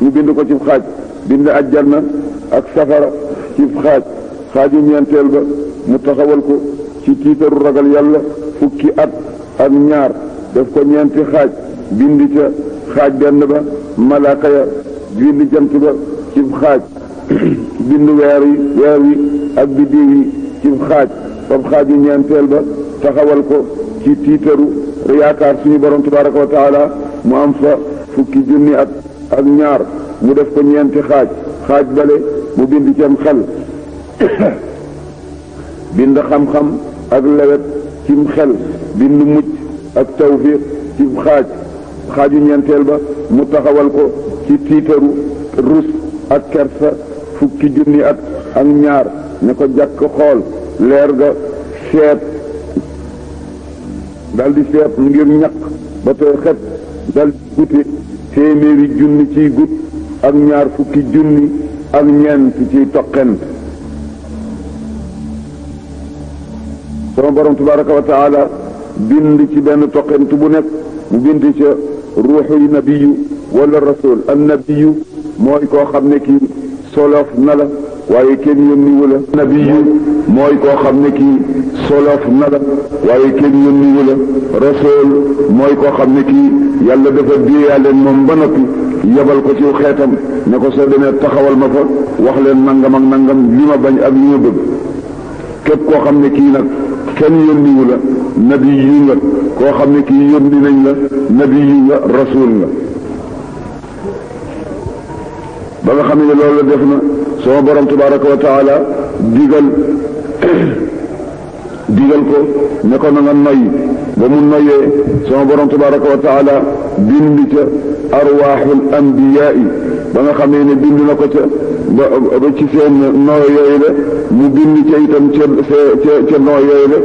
B: mu bind ko ci xaaj bind ajjanna ak safara ci xaaju ñeenteel ba mu taxawal ko ci tiitaru ragal yàlla fukki at ak ñaar def ko ñeenti xaaj bind ca xaaj benn ba malaaka ya bind jant ba ci xaaj bind weer wi ak biddiw yi ci xaaj fab xaaju ñeenteel ba taxawal ko ci tiitaru yaakaar suñu borom tabaraka wa taala mu am fa fukki junni at ak ñaar mu def ko ñeenti xaaj bale mu bind ci am xel bind xam-xam ak lewet cim xel bind mucc ak tawfiq ci xaaju ñeenteel ba mu taxawal ko ci tiitaru rus ak kersa fukki junni at ak ñaar ne ko jàkk xool leer ga seet dal di seet ngir ñaq ba tey xet dal di gute téeméeri junni ciy gut ak ñaar fukki junni ak ñeent ciy toqent sama borom tabaraka wa taala bind ci benn toqent bu nekk mu bind ca ruuxuy nabiyu wala rasul an nabiyu mooy koo xam ne kii solof na la waaye kenn yónniwu la nabiyu mooy koo xam ne kii solof na la waaye kenn yónniwu la rasul mooy koo xam ne kii yàlla dafa déeyaaleen moom ba noppi yebal ko ci xeetam ne ko soo demee taxawal ma fa wax leen nangam ak nangam li ma bañ ak li ma bëgg képp koo xam ne kii nag kenn yónniwu la nabiyu nga koo xam ne kii yónni nañ la nabiyu nga rasul nga ba nga xam ne loolu la def na sama borom tabaraka wa taala digal ko ne ko na nga noyyi ba mu noyyee sama borom tabaraka wa taala bind ca arwaaxul anbiyaa yi ba nga xamee ne bind na ko ca ba ci seen noo yooyu la mu bind ca itam ca noo yooyu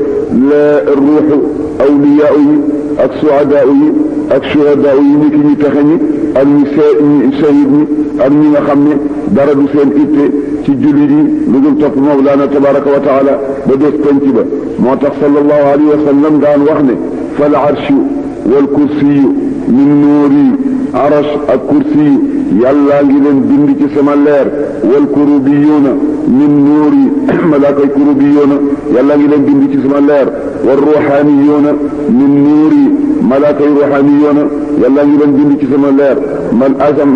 B: la ruuxu awliyaa yi ak suhadaa yi ak shuhadaa yi ni ki ñu texe ñi ak ñi shahid ñi ak ñi nga xam ne dara du seen itte ci jullit yi lu dul topp mawlaana tabaraka wa taala ba des penc ba moo tax sallallahu alayhi wa sallam daan wax ne fal arshu wal kursiyu min nuuri arash ak kursiyu yàllaa ngi leen bind ci sama leer wal kurubiyuuna min nuuri malaakay kurubiyuuna yàllaa ngi leen bind ci sama leer wal ruuxaaniyuuna min nuuri malaakay ruuxaaniyuuna yàllaa ngi leen bind ci sama leer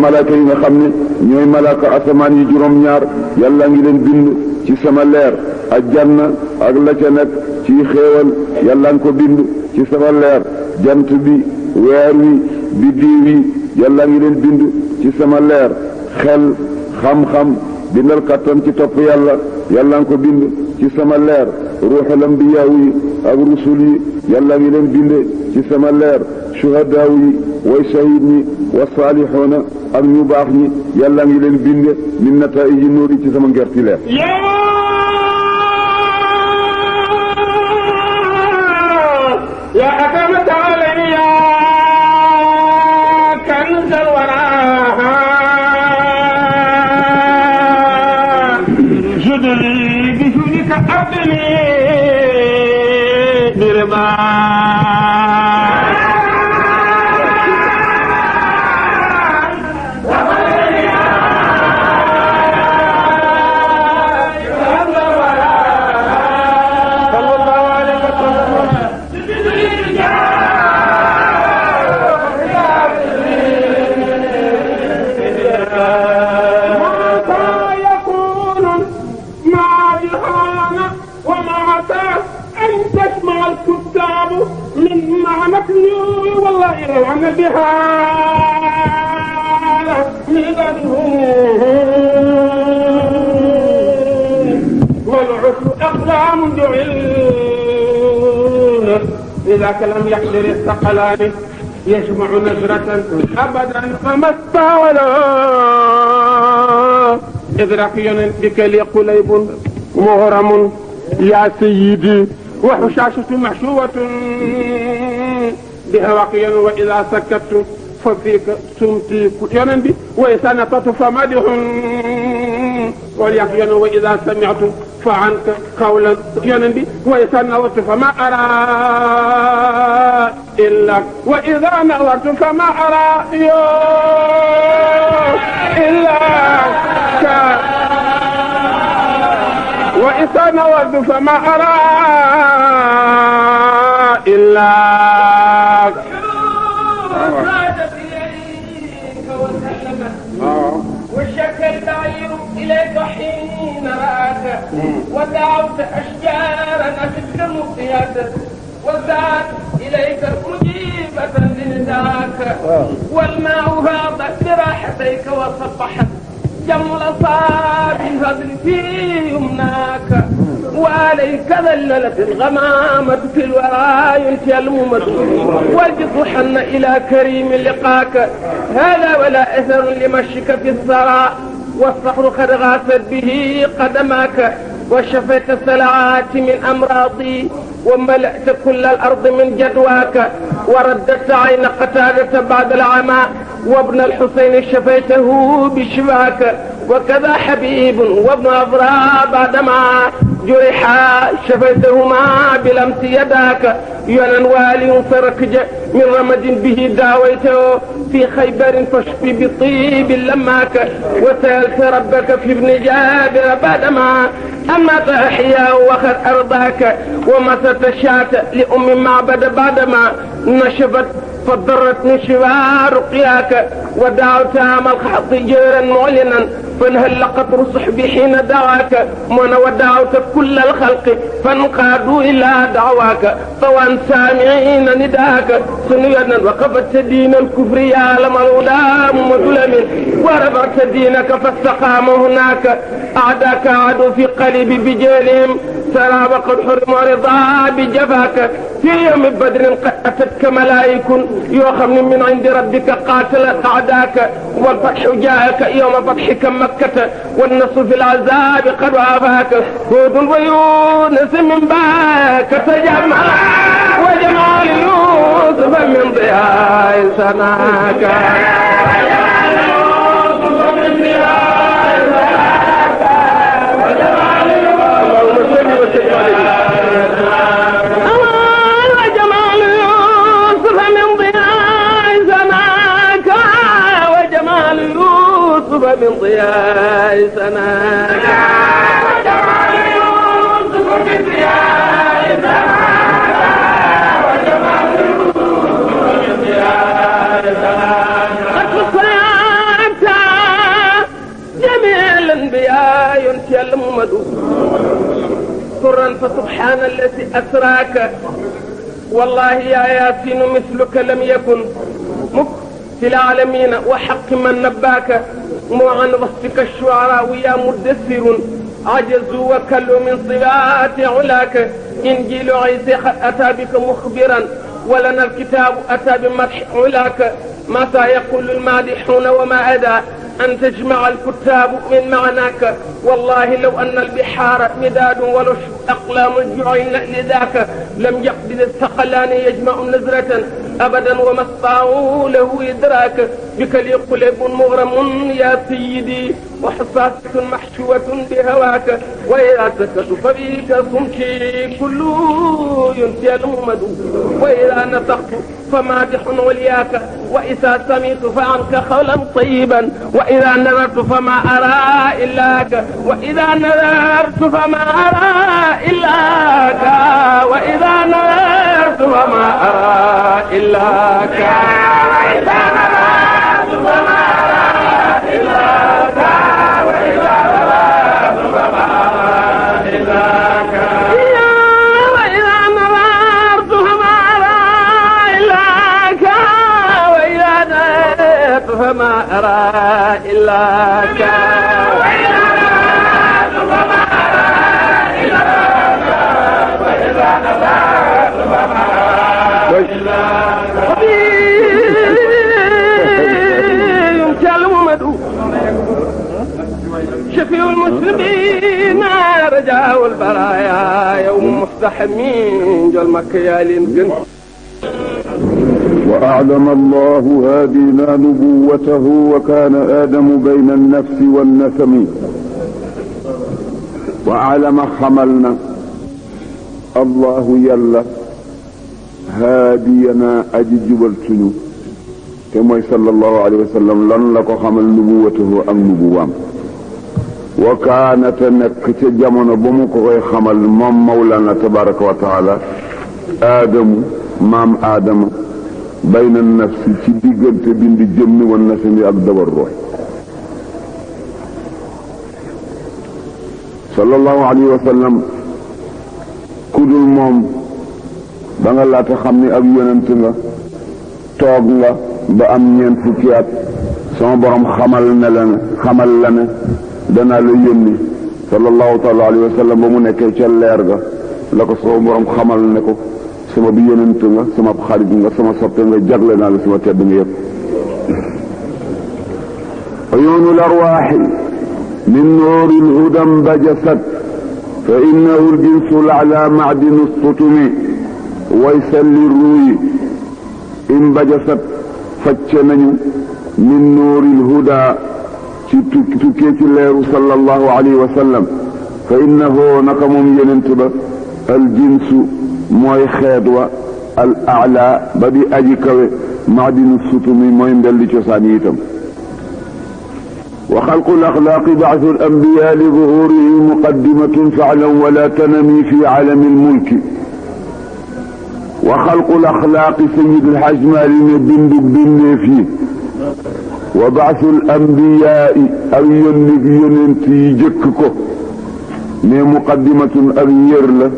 B: malaaka yi nga xam ne ñooy malaaka asamaan yi juróom-ñaar yàllaa ngi leen bind ci sama leer aljanna ak la ca nekk ci xéewal yàllaa ngi ko bind ci sama leer jant bi weer wi biddiw yi yàllaa ngi leen bind ci sama leer xel xam-xam bindal kattan ci topp yàlla yàllaa ngi ko bind ci sama leer ruuxul ambiyaa yi ak rusul yi yàllaa ngi leen bind ci sama leer shuhadaa yi way shahid ñi wa saalixoona ak ñu baax ñi yàllaa ngi leen bind min nataa'iji nuuri ci sama ngerti leer
A: يا أكرمت علي يا كنز الورى جد لي بجودك أبدني عن بحالة والعسر أقلام جعل لذاك لم يحضر الثقلان يجمع نجرة أبدا فما استولى إذ رقي بك لي قليب مغرم يا سيدي وحشاشة محشوة بها وقيا وإذا سكت ففيك سمتي كتيانا بي وإذا نطت فمدح واليقين وإذا سمعت فعنك قولا كتيانا بي وإذا نظرت فما أرى إلا وإذا نظرت فما أرى إلا وإذا نظرت فما أرى إلا
D: وشك البعير إليك حين رآك ودعوت أشجارا أفدك مقيادة وزاد إليك مجيبة لنداك والماء هاض براحتيك وصبحت جمل صاب الهدر في يمناك وعليك ذللت الغمامة في الورى ينتهي الممد والجد حن إلى كريم لقاك هذا ولا أثر لمشيك في الثرى والصخر قد غاثت به قدماك وشفيت السلعات من أمراضي وملأت كل الأرض من جدواك وردت عين قتادة بعد العمى وابن الحسين شفيته بشفاك وكذا حبيب وابن أضراء بعدما جرحا شفيتهما بلمس يداك ينن والي فركج من رمد به داويته في خيبر فاشفي بطيب لماك وسألت ربك في ابن جابر بعدما أما تحيا وخر أرضاك ومست الشاة لأم معبد بعدما نشبت فضرت نشوى رقياك ودعوت عام الخط جيرا معلنا فانهل قطر صحبي حين دعاك من ودعوت كل الخلق فانقادوا إلى دعواك طوان سامعين نداك سنيا وقفت دين الكفر يا لمولى مظلم ورفعت دينك فاستقام هناك أعداك عدو في قلبي بجيلهم سرى وقد حرم رضا بجفاك في يوم بدر قد أتتك ملائك يوخم من عند ربك قاتل أعداك والفتح جاءك يوم فتحك مكة والنصر في العذاب قد وافاك هود ويونس من باك تجمع وجمال يوسف من ضياء سناك من ضياء سناك وجمال يوسف من ضياء سناك وجمال يوسف من ضياء سناك قد صيعت جميع الانبياء ينتهي الممد سرا فسبحان الذي اسراك والله يا ياسين مثلك لم يكن في العالمين وحق من نباك وعن وصفك الشعراء يا مدثر عجزوا وكلوا من صفات علاك إنجيل عيسى أتى بك مخبرا ولنا الكتاب أتى بمدح علاك متى يقول المادحون وما أدى أن تجمع الكتاب من معناك والله لو أن البحار مداد ولش أقلام جعلنا لذاك لم يقبل الثقلان يجمع نزرة أبدا وما استطاعوا له إدراك بك لي قلب مغرم يا سيدي وحصاسة محشوة بهواك وإذا سكت فبيك صمتي كله ينتهي الممد وإذا نطقت فمادح ولياك وإذا سمعت فعنك قولا طيبا وإذا نذرت فما أرى إلاك وإذا نذرت فما أرى إلاك وإذا نذرت فما أرى إلاك وإذا نذرت فما أرى إلاك وإذا نذرت فما أرى إلاك فما أرى إلاك وإذا نذرت فما أرى إلاك وإذا نذرت فما أرى إلاك يمشي الممد شفيع المسلمين رجاء البرايا يوم مفتحمين جل مكيالين
B: وأعلم الله هادينا نبوته وكان آدم بين النفس والنسم وأعلم حملنا الله يلا هادينا أججبل سنو كما صلى الله عليه وسلم لن لك حمل نبوته أم نبوام وكانت نكت جمن بمك حمل مم مولانا تبارك وتعالى آدم مام آدم بين النفس في ديغنت بند جم والنسم اك دبر روح صلى الله عليه وسلم كودul mom da nga laata xamni ak yonent nga toog nga ba am ñeent fukki at sama borom xamal la ne dana la yónni sallallahu taala alayhi wa sallam ba mu nekkee ca leer ga la ko soo borom xamal ne ko sama bi yonent nga sama xarit nga sama soppe nga jagle naa la sama tedd nga yëpp uyuunul arwaaxi min nuuril huda mbajasat fa innahu ljinsu lala macdinu sutumi waysalli ruuyi imbajasat facce nañu min nuuril huda ci tukkee ci leeru sallallahu alayhi wa sallam fa innahu naka moom yonent ba al jinsu mooy xeet wa al aala ba di aji kawe maadinu sutumi mooy mbelli cosaan yi itam wa xalqu l axlaaqi baasu l ambiya li zuhurihi muqaddimatun faalam wala tanami fi alami lmulki wa xalqu l axlaaqi sayid alxaj maali ne bindu bindeef yi wa baasul ambiyaai ak yónni yonent yi jëkk ko ne muqaddimatun ak yër la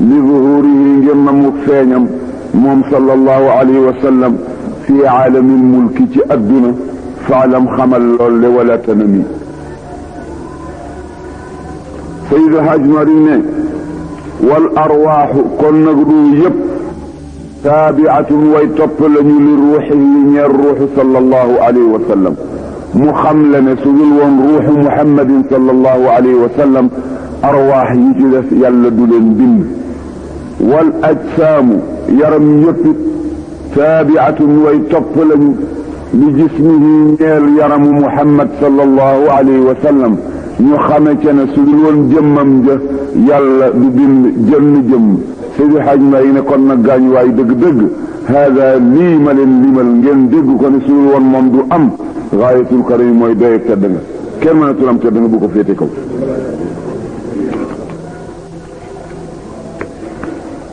B: li zuhurihi ngir na mu feeñam moom sallallahu alayhi wa sallam fi aalamil mulki ci adduna faalam xamal lool le wala tanami Seydi Hajj Mari ne wal arwaaxu kon nag ruu yëpp taabiatun way topp lañu li ruuxi yi ñeer ruuxu sallallahu alayhi wa sallam mu xam le ne su dul woon ruuxu muhammadin sallallahu alayhi wa sallam arwaax yi ci des yàlla du leen bind wal ajsaamu yaram yëpp taabiatun way topp lañu li jismihi ñeel yaramu muhammad sallallahu alayhi wa sallam ñu xame ca ne su dul woon jëmmam ja yàlla du bind jënn jëmm Seydi Hajj Maalik ne kon nag gaañ waay dëgg-dëgg haada lii ma leen limal ngeen dégg ko ne su dul woon moom du am gaayatul karim mooy doye tedd nga kenn mënatul am tedd nga bu ko féete kaw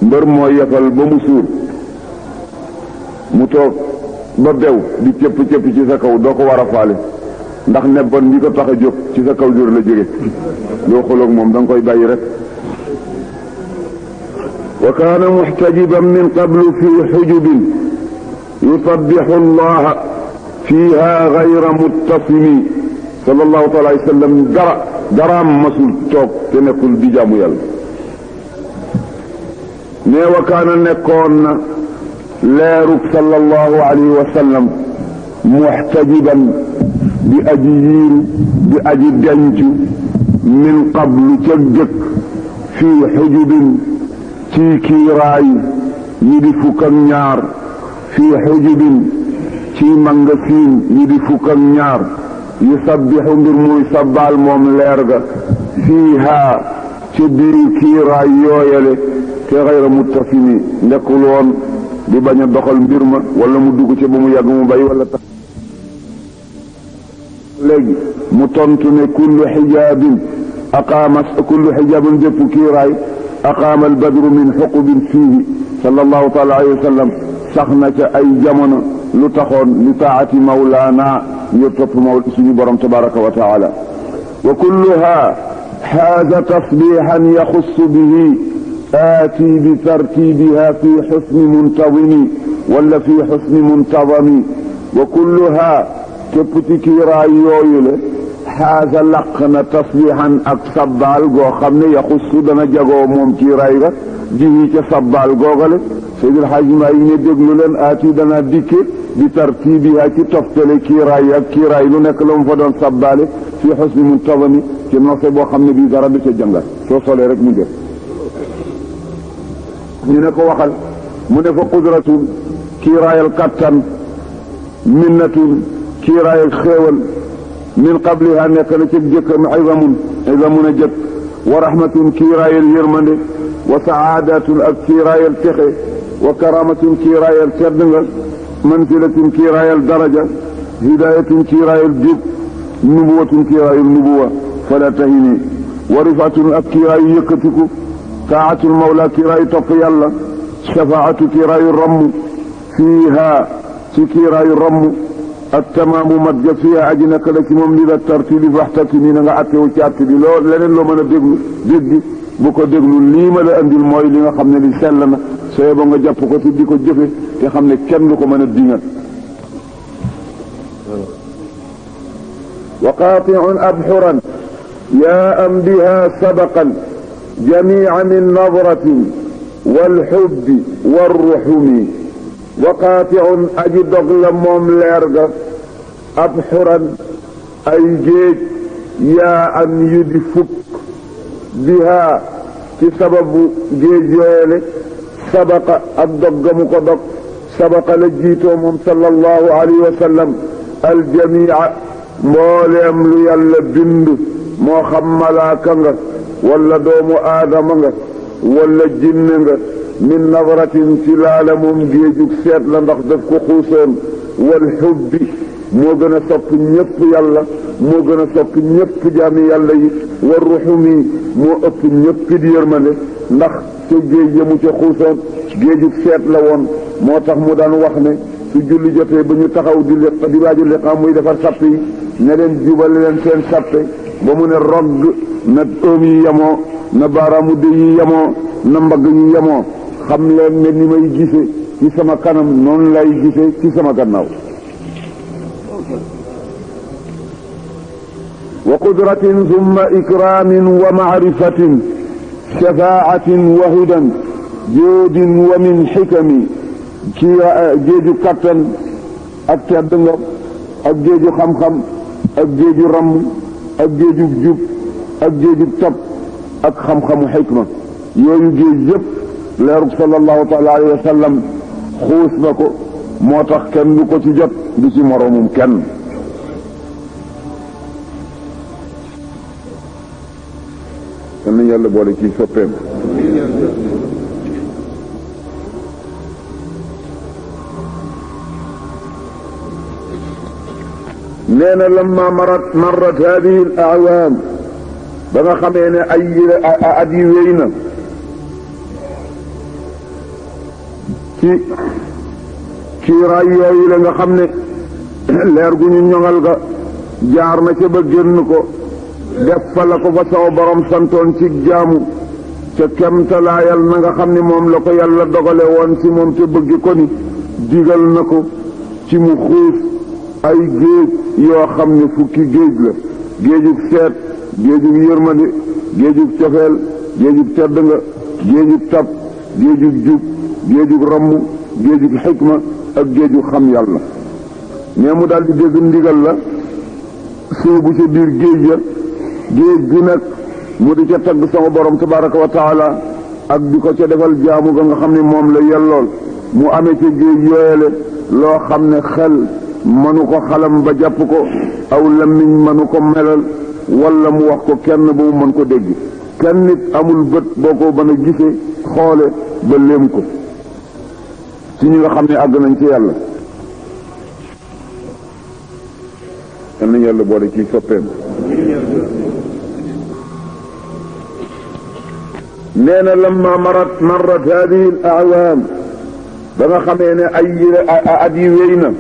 B: mbër mooy yafal ba mu suur mu toog ba bew di cëpp-cëpp ci sa kaw doo ko war a faale ndax nebban bi ko tax a jóg ci sa kaw jur la jóge yoo xuloog moom da nga koy bàyyi rek wa kaana muxtajiban min qablu fi xujubin yusabixu allaha fiha gayra muttasimi sallallahu taala alayhi wa sallam daraam masul toog te nekkul di jaamu yàlla ne wa kaana nekkoon na leerub sallallahu alayhi wa sallam muxtajiban di aji yiiru di aji dencu min qablu ca jëkk fii xujubin ci kiiraay yi di fukk ak ñaar fii xujubin ci mangasin yi di fukk ak ñaar yusabbixu mbir muy sabbaal moom leer ga fiihaa ci biir kiiraay yooyale te xayra muttasimi nekkul woon di bañ a doxal mbir ma wala mu dugg ci ba mu yàgg mu bay wala tax léegi mu tontu ne kullu xijaabin bépp kiiraay aqaama albadru min xuqubin fiihi sallallahu taala alayhi wa sallam sax na ca ay jamono lu taxoon li taati mawlaana ngir topp suñu borom tabaraka wa taala wa kulluha xaaza tasbixan yaxussu bihi aati bi tartibiha fi xusni muntadimi wala fi xusni muntadami wa kulluha képp ci kiiraay yooyu le xaaza laq na tasbixan ak sabbaal goo xam ne yaxussu dana jagoo moom kiiraay ga jihi ca sabbaal googale Seydil Hajji Maalik ne déglu leen aati dana dikke bi tartibiha ci toftale kiiraay ak kiiraay lu nekk la mu fa doon sabbaale fi xusni muntadami ci noose boo xam ne bii dara du ca jàngat soo solee rek mu jël ñu ne ko waxal mu ne fa qudratun kiiraayal kattan minnatun kiiraayal xéewal min qabliha nekk na ci jëkkam izamun a jëkk wa rahmatun kiiraayal yërmande wa saadatun ak kiiraayal texe wa karamatun kiiraayal tedd nga manzilatun kiiraayal daraja hidayatun kiiraayal jub nubuwatun kiiraayal nubuwa fala tahini wa rifatun ak kiiraayu yëkkatiku taatul mawla kiiraayu topp yàlla shafaatu kiiraayu ramm fiiha ci kiiraayu ramm ak tamaamu mat ga fiiha aji nekk la ci moom li la tartibi faxtakimi na nga attewu ci atte bi loo leneen loo mën a déglu dégg bu ko déglu lii ma la andil mooy li nga xam ne li sell na sooy ba nga jàpp ko ci di ko jëfe te xam ne kenn du ko mën a dingat wa qaatiun abxuran يا أم بها سبقا جميع من نظرة والحب والرحم وقاطع أجي دغل موم ليرغا أبحرا أي جيج يا أم يدي فك بها ci sababu géej yooyale sabaqa ak dog ga mu ko dog sabaqa la jiitoo moom sallallahu alayhi wa sallam aljamia mbooleem lu yàlla bind moo xam malaaka nga wala doomu aadama nga wala jinne nga min nadratin ci laala moom géejug seet la ndax daf ko xuusoon wal xubbi moo gën a sopp ñëpp yàlla moo gën a sopp ñëpp jaami yàlla yi war ruxumi moo ëpp ñëpp di yërmande ndax ca géej ya mu ca xuusoon géejug seet la woon moo tax mu daan wax ne su julli jotee ba ñu taxaw di waaju liqaam muy defar sapp yi ne leen jubale leen seen sappe ba mu ne rogg na oom yi yemoo na baaraamu dë yi yemoo na mbagg yi yemoo xam leen ne ni may gise ci sama kanam noonu lay gise ci sama gannaaw wa qudratin thumma ikramin wa maarifatin shafaatin wa hudan joodin wa min xikami ci géeju kattan ak tedd nga ak géeju xam-xam ak géeju ramm ak géeju jub ak géeju tab ak xam-xamu xikma yooyu géej yëpp leerug sallallahu taala alayhi wa sallam xuus na ko moo tax kenn du ko ci jot du ci moroomum kenn kon nañu yàlla boole ci soppeem nee na lamma marrat hadihi al a'waam ba nga xamee ne ay at yi wéy na ci kiiraay yooyu la nga xam ne leer gu ñu ñoŋal ga jaar na ca ba génn ko def fa la ko fa saw borom santoon ci jaamu ca kemtalaayal na nga xam ne moom la ko yàlla dogale woon ci moom te bëgg ko ni digal na ko ci mu xuus ay géej yoo xam ne fukki géej la géejug seet géejug yërmande géejug cofeel géejug tedd nga géejug tab géejug jub géejug ramm géejug xikma ak géejug xam yàlla mais mu daal di dégg ndigal la sóobu ca biir géej ya géej gi nag mu di ca tagg sama borom tabaraka wa taala ak di ko ca defal jaamu ga nga xam ne moom la yellool mu amee ca géej yooyale loo xam ne xel mënu ko xalam ba jàpp ko aw lamiñ mënu ko melal wala mu wax ko kenn ba mu mën ko dégg kenn nit amul bët boo ko mën a gisee xoole ba léem ko ci ñi nga xam ne àgg nañ ci yàlla yal nañu yàlla boole ci soppeem nee na lamma marrat hadihi al a'waam ba nga xamee ne ay at yi wéy na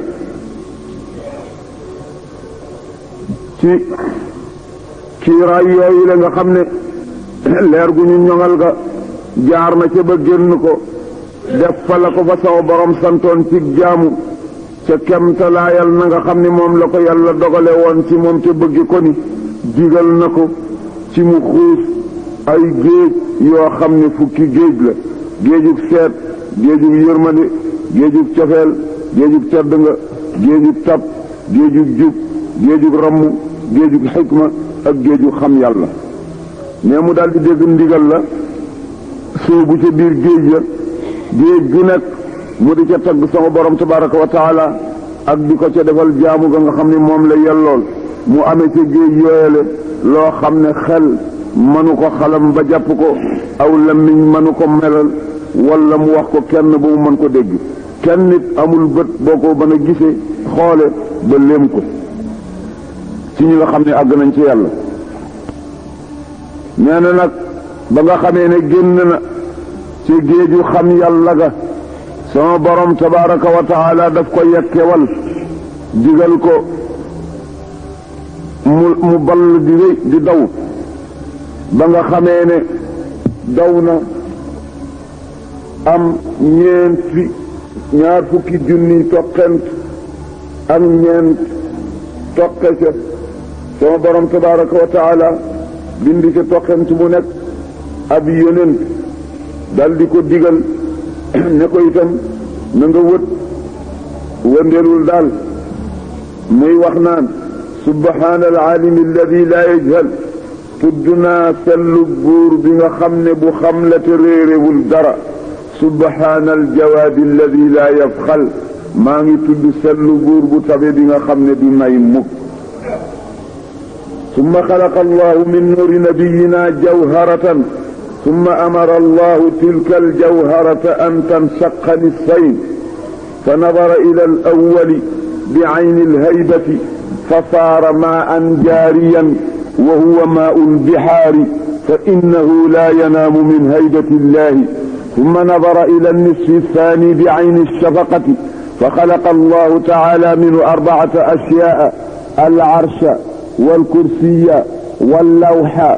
B: ci kiiraay yooyu la nga xam ne leer gu ñu ñoŋal ga jaar na ca ba génn ko def fa la ko fa saw borom santoon ci jaamu ca kemtalaayal na nga xam ne moom la ko yàlla dogale woon ci moom te bëgg ko ni digal na ko ci mu xuus ay géej yoo xam ne fukki géej la géejug seet géejug yërmande géejug cofeel géejug tedd nga géejug tab géejug jub géejug ramm géejug xikma ak géejug xam yàlla mais mu daal di dégg ndigal la sóobu ca biir géej ya géej gi nag mu di ca tagg sama borom tabaraka wa taala ak di ko ca defal jaamu ga nga xam ne moom la yellool mu amee ca géej yooyale loo xam ne xel mënu ko xalam ba jàpp ko aw lamiñ mënu ko melal wala mu wax ko kenn ba mu mën ko dégg kenn nit amul bët boo ko mën a gisee xoole ba léem ko ci ñi nga xam ne àgg nañ ci yàlla nee na nag ba nga xamee ne génn na ci géeju xam yàlla ga sama borom tabaraka wa taala daf ko yekkewal digal ko mu ball di wéy di daw ba nga xamee ne daw na am ñaar fukki junni toqent ak ñeent toqe ca sama borom tabaraka wa taala bind ca toqent mu nekk ab yonent dal di ko digal ne ko itam na nga wëndeelul daal muy wax naan subhaana alaalimi alladi laa yajhal tudd naa sellu buur bi nga xam ne bu xam la te réerewul dara subhaana aljawaadi alladi laa yafxal maa ngi tudd sellu buur bu tabe bi nga xam ne du nay mukk summa xalaqa allahu min nuuri nabiyina jawharatan summa amara allahu tilka aljawharata an tanshaqa nisfayn fa nadara ila alawwali bi ayni alhaybati fa saara maa'an jaariyan wa huwa maa'u albihaari fa innahu laa yanaamu min haybati allahi summa nadara ila alnisfi althani bi ayni alshafaqati fa xalaqa allahu taala minhu arbacata ashyaa'a alcarsha walkursiya wallawxa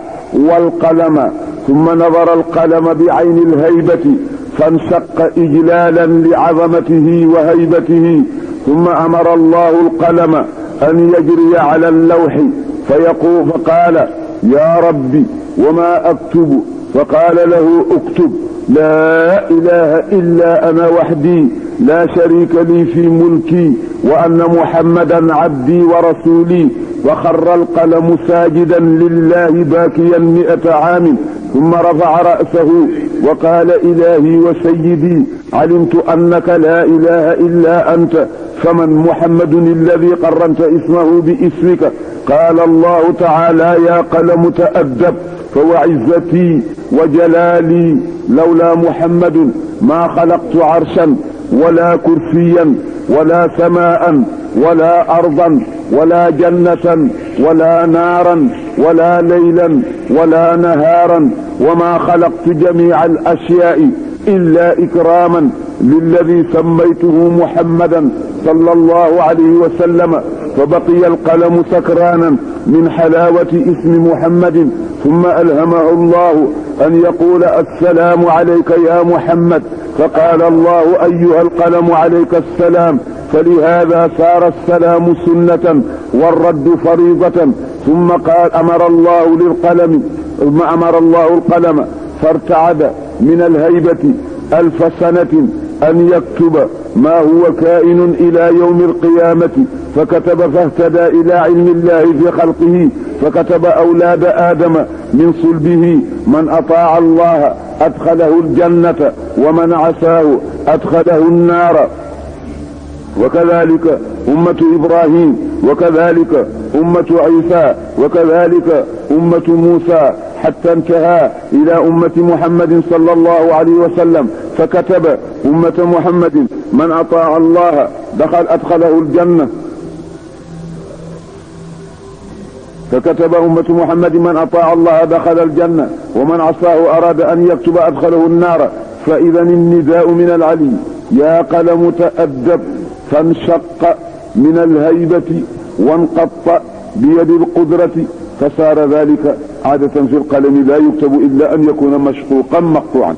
B: walqalama summa nadara alqalama bi ayni alhaybati fanshaqa ijlaalan licazamatihi wa haybatihi summa amara allahu alqalama an yajriya cala allawxi faqaala yaa rabbi wamaa aktubu faqaala lahu uktub laa ilaha illa ana waxdii laa shariika lii fi mulkii wa anna muhammadan cabdii wa rasuulii wa xarra alqalamu saajidan lillahi baakiyan mi'ata caamin summa rafaca ra'sahu wa qaala ilaahii wa sayyidii calimtu annaka laa ilaha illa anta faman muhammadun alladii qarranta ismahu biismika qaala allahu tacaala yaa qalamu ta'addab fawa'izzatii wa jalaalii lawlaa muhammadun maa xalaqtu carshan wala kursiyan wala samaa'an wala ardan wala jannatan wala naaran wala laylan wala nahaaran wamaa xalaqtu jamiica al-ashyaa'i illaa ikraaman lilladii sammaytuhu muhammadan sallallahu alayhi wa sallam فبقي القلم سكرانا من حلاوة اسم محمد ثم ألهمه الله أن يقول السلام عليك يا محمد فقال الله أيها القلم عليك السلام فلهذا صار السلام سنة والرد فريضة ثم قال أمر الله القلم فارتعد من الهيبة 1000 سنة أن يكتب ما هو كائن إلى يوم القيامة فكتب فاهتدى إلى علم الله في خلقه فكتب أولاد آدم من صلبه من أطاع الله أدخله الجنة ومن عصاه أدخله النار وكذلك أمة إبراهيم وكذلك أمة عيسى وكذلك أمة موسى حتى انتهى إلى أمة محمد صلى الله عليه وسلم فكتب أمة محمد من أطاع الله أدخله الجنة فكتب أمة محمد من أطاع الله دخل الجنة ومن عصاه أراد أن يكتب أدخله النار فإذا النداء من العلي يا قلم تأدب فانشق من الهيبة وانقط بيد القدرة فصار ذلك عادة في القلم لا يكتب إلا أن يكون مشقوقا مقطوعا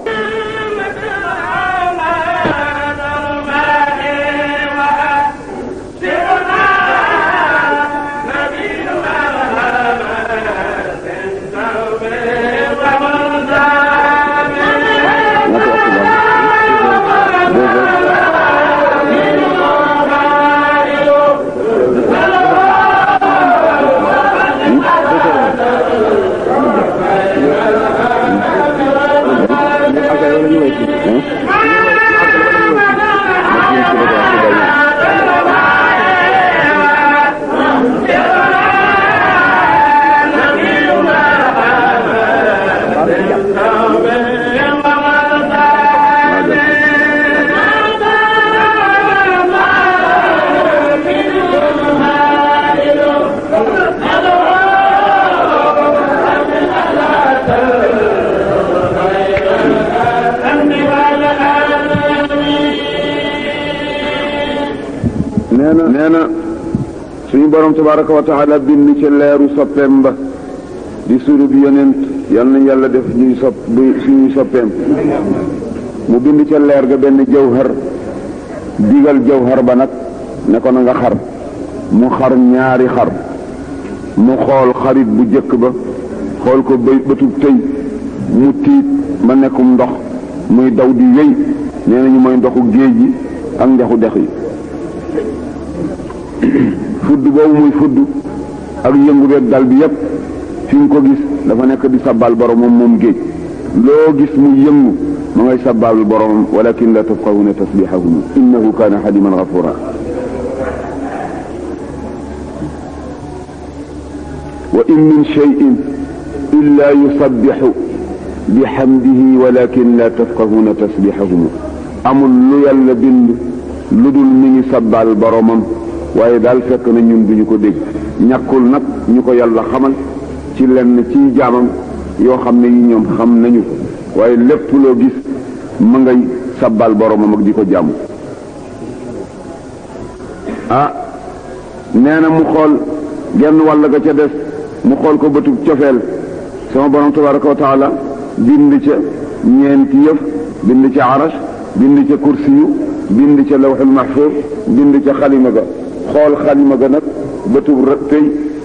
B: nee na suñu borom tabaraka wa taala bind ci leeru soppeem ba di suru bi yonent yal na yàlla def ñuy suñuy soppeem mu bind ca leer ga benn jawhar digal jawhar ba nag ne ko na nga xar mu xar ñaari xar mu xool xarit bu jëkk ba xool ko bëtub tëy mu tiit ba nekkum ndox muy daw di wéy nee nañu mooy ndoxu géej gi ak ndoxu dex yi fudd boobu muy fudd ak yëngu beeg dal bi yépp fi nga ko gis dafa nekk di sabbal boromam moom géej loo gis mu yëngu ma ngay sabbal boromam walakin la tafqahuna tasbihahum innahu kana haliman ghafura wa in min shay'in illa yusabbihu bihamdihi walakin la tafqahuna tasbihahum amul lu yàlla bind lu dul mi ngi sabbal boromam waaye daal fekk na ñun duñu ko dégg ñàkkul nag ñu ko yàlla xamal ci lenn ci jaamam yoo xam ne yi ñoom xam nañu ko waaye lépp loo gis ma ngay sabbal boromam ak di ko jàmm nee na mu xool genn wàll ga ca des mu xool ko bëtub cofeel sama borom tabaraka wa taala bind ca ñeenti yëf bind ca arash bind ca kursiyu bind ca lawxul mahfuz bind ca xalima ga xool xalima ga nag bëtub tëy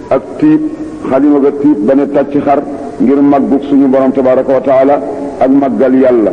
B: ak tiit xalima ga tiit ba ne tàcc xar ngir màggug suñu borom tabaraka wa taala ak màggal yàlla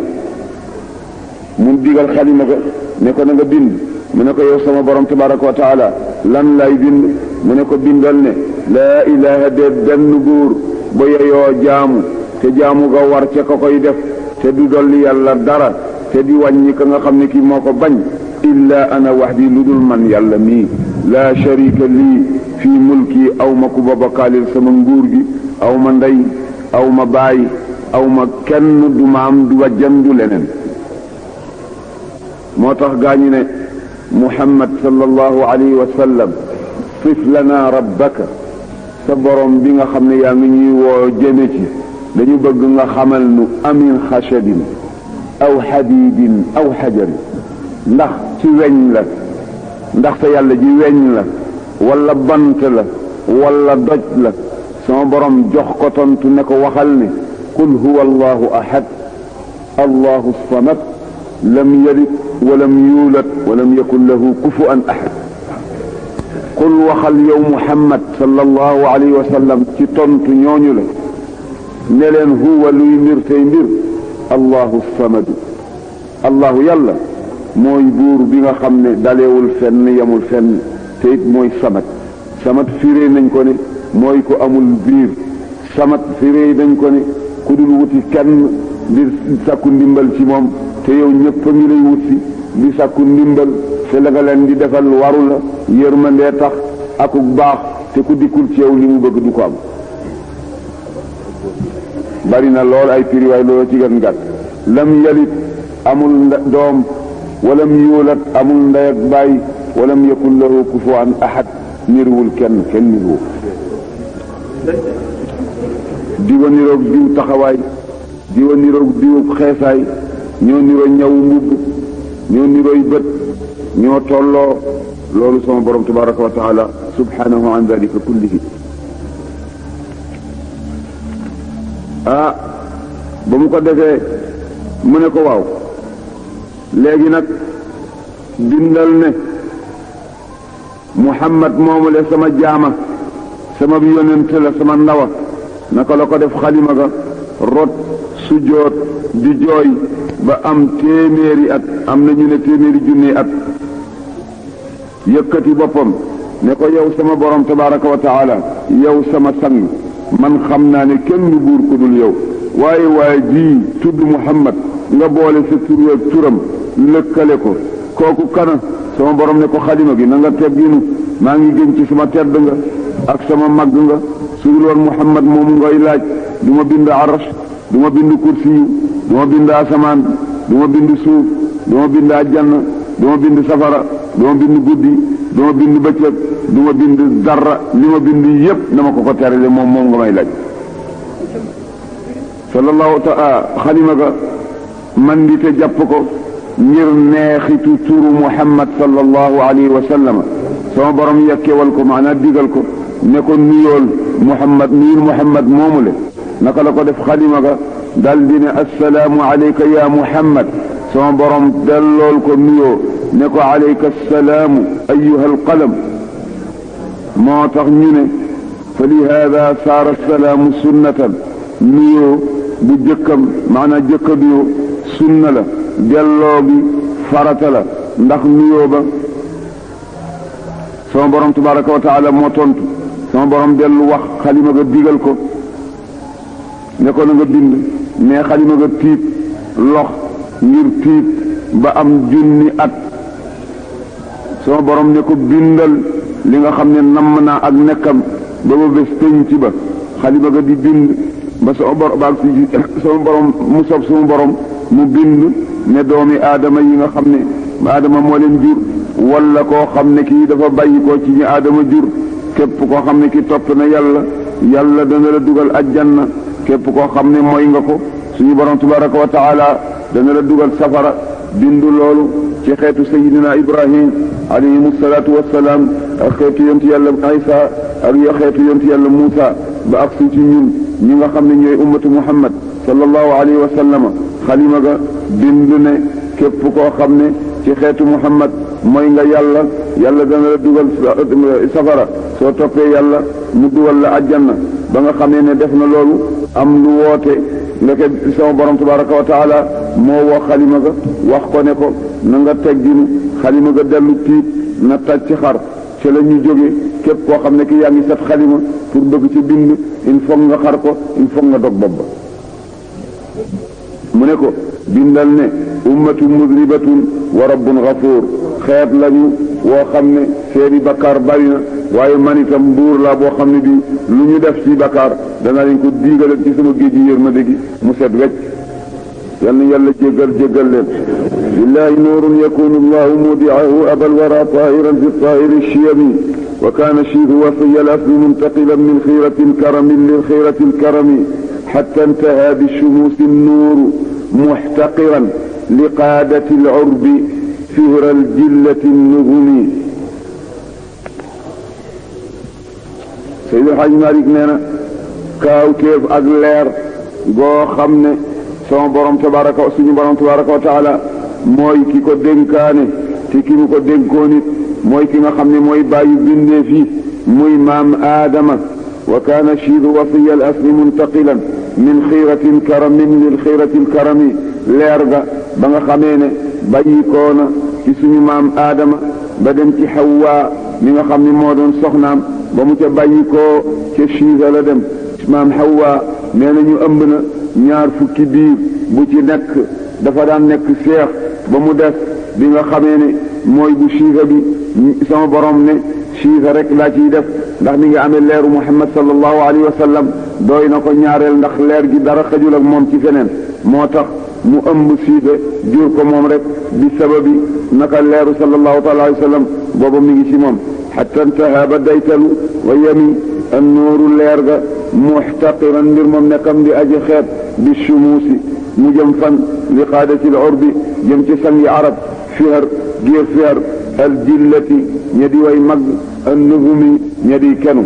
B: mun digal xalima ga ne ko na nga bind mu ne ko yow sama borom tabaraka wa taala lan lay bind mu ne ko bindal ne laa ilaha de benn buur ba yeyoo jaamu te jaamu ga war ca ko koy def te du dolli yàlla dara te di wàññi ka nga xam ne kii moo ko bañ illa ana wahdi lu dul man yàlla mii laa sharika lii fii mulki aw ma ku ba bokkaalil sama nguur gi aw ma ndey aw ma baay aw ma kenn du ma am du wajjan du leneen moo tax gaañu ne muhammad sallallahu alayhi wa sallam sif lana rabbaka sa borom bi nga xam ne yaa ngi ñuy woo jëme ci dañu bëgg nga xamal nu amin xashadin aw xadiidin aw xajarin ndax ci weñ la ndax sa yàlla ji weñ la wala bant la wala doj la sama borom jox ko tontu ne ko waxal ne qul huwa allahu ahad allahu samad lam yalid walam yuulad walam yakun lahu kufuwan ahad qul waxal yow muhammad sallallahu alayhi wa sallam ci tontu ñooñu la ne leen huwa luy mbir tey mbir allahu samadu allahu yàlla mooy buur bi nga xam ne dalewul fenn yamul fenn te it mooy samat samat firee nañ ko ne mooy ko amul biir samat firee nañ ko ne ku dul wuti kenn di sàkku ndimbal ci moom te yow ñëpp a ngi lay wut si di sàkku ndimbal te la nga leen di defal waru la yërmandee tax akuk baax te ku dikkul ci yow li mu bëgg du ko am bari na lool ay firi waay loolu ci gën gàtt lam yalit amul doom walam yuulat amul ndey ak baay walam yakun lahu kufuwan ahad niruwul kenn niruwul diwa niroog diw taxawaay diwa niroog diw xeesaay ñoo niroo ñaw mbubb ñoo nirooy bët ñoo tolloo loolu sama borom tabaraka wa taala subhanahu an dalika kullihi ba mu ko defee mu ne ko waaw léegi nag bindal ne muhammad moomu le sama jaama sama yonent la sama ndawa naka la ko def xalima ga rot sujjoot di jooy ba am téeméeri at am na ñu ne téeméeri junni at yëkkati boppam ne ko yow sama borom tabaraka wa taala yow sama sang man xam naa ne kenn du buur ku dul yow waaye ji tudd muhammad nga boole sa tur ak turam lëkkale ko kooku kana sama borom ne ko xalima gi na nga tegginu maa ngi gën ci sama tedd nga ak sama màgg nga su dul woon muhammad moomu ngay laaj du ma bind arash du ma bind kursi yu du ma bind asamaan du ma bind suuf du ma bind àjjana du ma bind safara du ma bind guddi du ma bind bëccëg du ma bind dara li ma bind yépp na ma ko terale moom nga may laaj sallallahu taala xalima ga man di te jàpp ko ngir neexitu turu muhammad sallallahu alayhi wa sallam sama borom yekkewal ko maanaam digal ko ne ko nuyool muhammad nuyul muhammad moomu le naka la ko def xalima ga dal di ne assalaamu alayka ya muhammad sama borom dellool ko nuyoo ne ko alayka assalaamu ayuha alqalam moo tax ñu ne fa lihada saara assalaamu sunnatan nuyoo bu jëkkam maanaam jëkka nuyoo sunna la delloo gi farata la ndax nuyoo ba sama borom tabaraka wa taala moo tontu sama borom dellu wax xalima ga digal ko ne ko na nga bind mais xalima ga tiit lox ngir tiit ba am 1000 at sama borom ne ko bindal li nga xam ne namm naa ak nekkam ba ba bés penc ba xalima ga di bind ba sama borom mu sob sama borom mu bind ne doomi aadama yi nga xam ne aadama moo leen jur wala koo xam ne kii dafa bàyyi ko ci ñi aadama jur képp koo xam ne ki topp na yàlla dana la dugal ajjanna képp koo xam ne mooy nga ko suñu borom tabaraka wa taala dana la dugal safara bindu loolu ci xeetu sayidina ibrahim alayhimu salaatu wassalaam ak xeetu yontu yàlla isa ak xeetu yontu yàlla muusa ba ak si ci ñun ñi nga xam ne ñooy ummatu muhammad sallallahu alayhi wa sallama xalima ga bindu ne képp koo xam ne ci xeetu muhammad mooy nga yàlla dana la dugal safara soo toppee yàlla mu dugal la ajjanna ba nga xamee ne def na loolu am lu woote ndeke sama borom tabaraka wa taala moo woo xalima ga wax ko ne ko na nga tegginu xalima ga dellu tiit na tàcc xar ci la ñu jóge képp koo xam ne ki yaa ngi set xalima pour bëgg ci bind il faut nga xar ko il faut nga dog bopp ba mu ne ko bindal ne ummatu mudribatun wa rabbun ghafuur xeet lañu woo xam ne seeni bakkaar bari na waaye man itam buur laa boo xam ne bi lu ñu def ci bakkaar danaa leen ko diigalal ci sama géej gi yërmande gi mu set wecc yal na yàlla jéggal leen lillahi nuurun yakunu allahu mudiahu abal wara tahiran fi tahiri chiyami wa kaana chiihu wasiya al asli muntaqilan min xiirati lkarami lilxiirati lkarami xatta intaha bishumuusi nnuuru muxtaqiran liqaadati alurbi fihra aljillati nnugumi Seydi El Hadji Malick nee na kaawteef ak leer goo xam ne sama borom suñu borom tabaraka wa taala mooy ki ko dénkaane te ki mu ko dénkoon it mooy ki nga xam ne mooy bàyyi bindee fii muy maam aadama wa kaana chiidu wasiya al asli muntaqilan min xiiratin karamin lil xiiratil karami leer ga ba nga xamee ne bàyyi koona ci suñu maam aadama ba dem ci Xawwa mi nga xam ne moo doon soxnaam ba mu ca bàyyi koo ca chiisa la dem maam Xawwa nee na ñu ëmb na 20 biir bu ci nekk dafa daan nekk seex ba mu des bi nga xamee ne mooy bu chiisa bi sama borom ne chiisa rek laa ciy def ndax mi ngi amee leeru Muhammad sallallahu alayhi wa sallam doy na ko ñaareel ndax leer gi dara xajul ak moom ci feneen moo tax mu ëmb chiisa jur ko moom rek bi sababi naka leeru sallallahu taala alayhi wa sallam booba mi ngi ci moom xatta intaha ba daytalu wa yami an nuuru leer ga muxtaqiran mbir moom nekkam di aji xeet bi shumuusi mu jëm fan li qaadati al urbi jëm ci sangi arab fihar giir fihar al jillati ña di way mag an nuhumi ña di kenu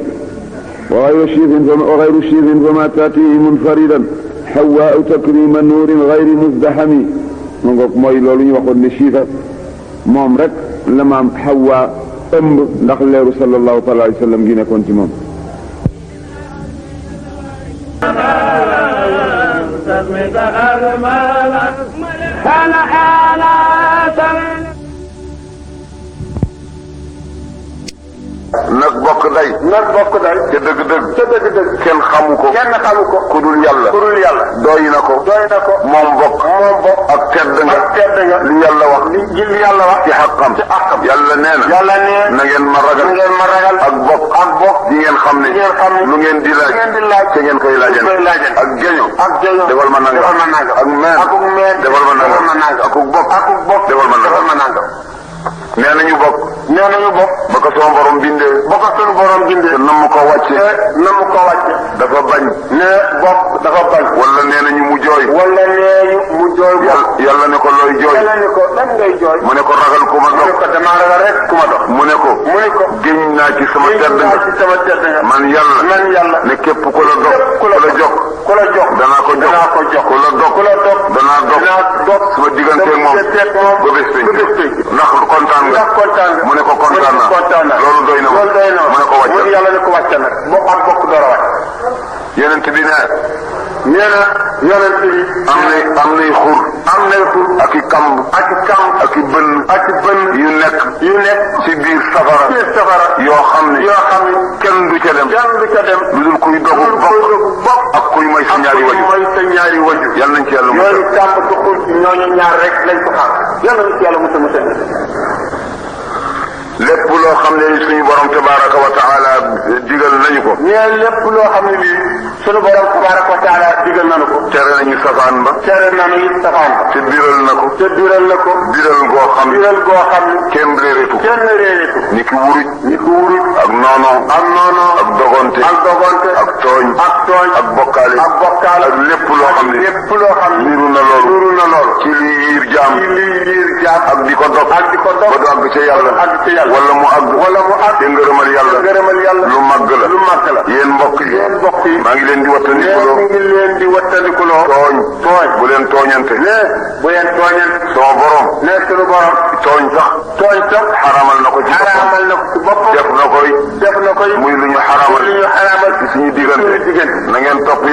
B: wa gayru chiifin fa ma taatihi munfaridan xawaau takrima nuurin gayri musdahami ma ngoog mooy loolu ñu waxoon ne chiifa moom rek la maam Xawwa ëmb ndax leeru sallallahu taala alayhi wa sallam gi nekkoon ci moom
E: nag bokk day ca dëgg-dëgg kenn xamu ko ku dul yàlla doy na ko moom bokk ak tedd nga li yàlla wax ci xaqam yàlla nee na ngeen ma ragal ak bokk di ngeen xam ne lu ngeen di laaj te ngeen koy laajante ak geño defal ma nangam ak meen defal ma nangam ak bokk defal ma nangam nee nañu bokk ba ko sama borom bindee te nam ko wàcce dafa bañ ne bokk dafa bañ wala nee nañu mu jooy yàlla ne ko looy jooy mu ne ko ragal ku ma dox mu ne ko géñ naa ci sama tedd nga man yàlla ne képp ku la jox danaa ko jox ku la dog danaa dog sama digganteeg moom ba bés pénc ndax kontaan nga
C: kontaan nga.
E: mu ne ko kontaan naa.
C: kontaan naa.
E: loolu doy na ma.
C: loolu doy na ma.
E: mu ne ko wàccal.
C: mu ne yàlla ne ko wàccal nag. bokk ak bokk door a wàcc.
E: yonent bi ne.
C: nee na yonent bi.
E: am nay xur.
C: am nay xur.
E: ak i kamb.
C: ak i kamb.
E: ak i bënn.
C: ak i bënn.
E: yu nekk.
C: ci
E: biir safara. yoo xam ne. kenn du ca dem. lu dul kuy dogu bokk. ak kuy mooy sa ñaari waju. yal nañ ci yàlla musal.
C: yooyu kamb du xur ñooñu ñaar rek lañ ko xam. yal nañ ci yàlla musal.
E: lépp loo xam ne suñu borom tabaraka wa taala digal nañu ko.
C: mais lépp loo xam ne bii suñu borom tabaraka wa taala digal nañu ko.
E: tere nañu safaan ba.
C: tere nañu it safaan ba.
E: te biral na ko. biral goo xam ne. kenn réerétu. ni ki wuruj. ak noono. ak dogonte. ak tooñ. ak bokkaale. ak lépp loo xam ne. niru na loolu. ci liy yiir jaam. ak di ko dog. ba du àgg ca yàlla. wala mu àgg te ngërëmal yàlla lu màgg la yéen mbokk yi maa ngi leen di wattandikuloo tooñ bu leen tooñante soo borom tooñ sax xaramal na ko ci boppam def na koy muy lu ñu xaramal ci suñu diggante na ngeen topp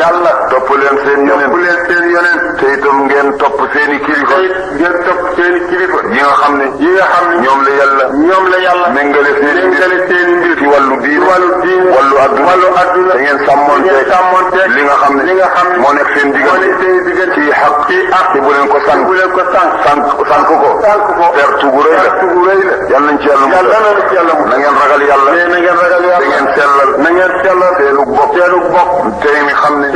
E: yàlla topp leen seen yonent te itam ngeen topp seeni kilifa yi nga xam ne ñoom la yàlla méngale seeni mbir ci wàllu diine wàllu adduna da ngeen sàmmonte li nga xam ne moo nekk seen diggante ci xaq te bu leen ko sànq ko perte gu rëy la yal nañ ci yàlla na ngeen ragal yàlla da ngeen sellal seenu bokk tey mi xam ne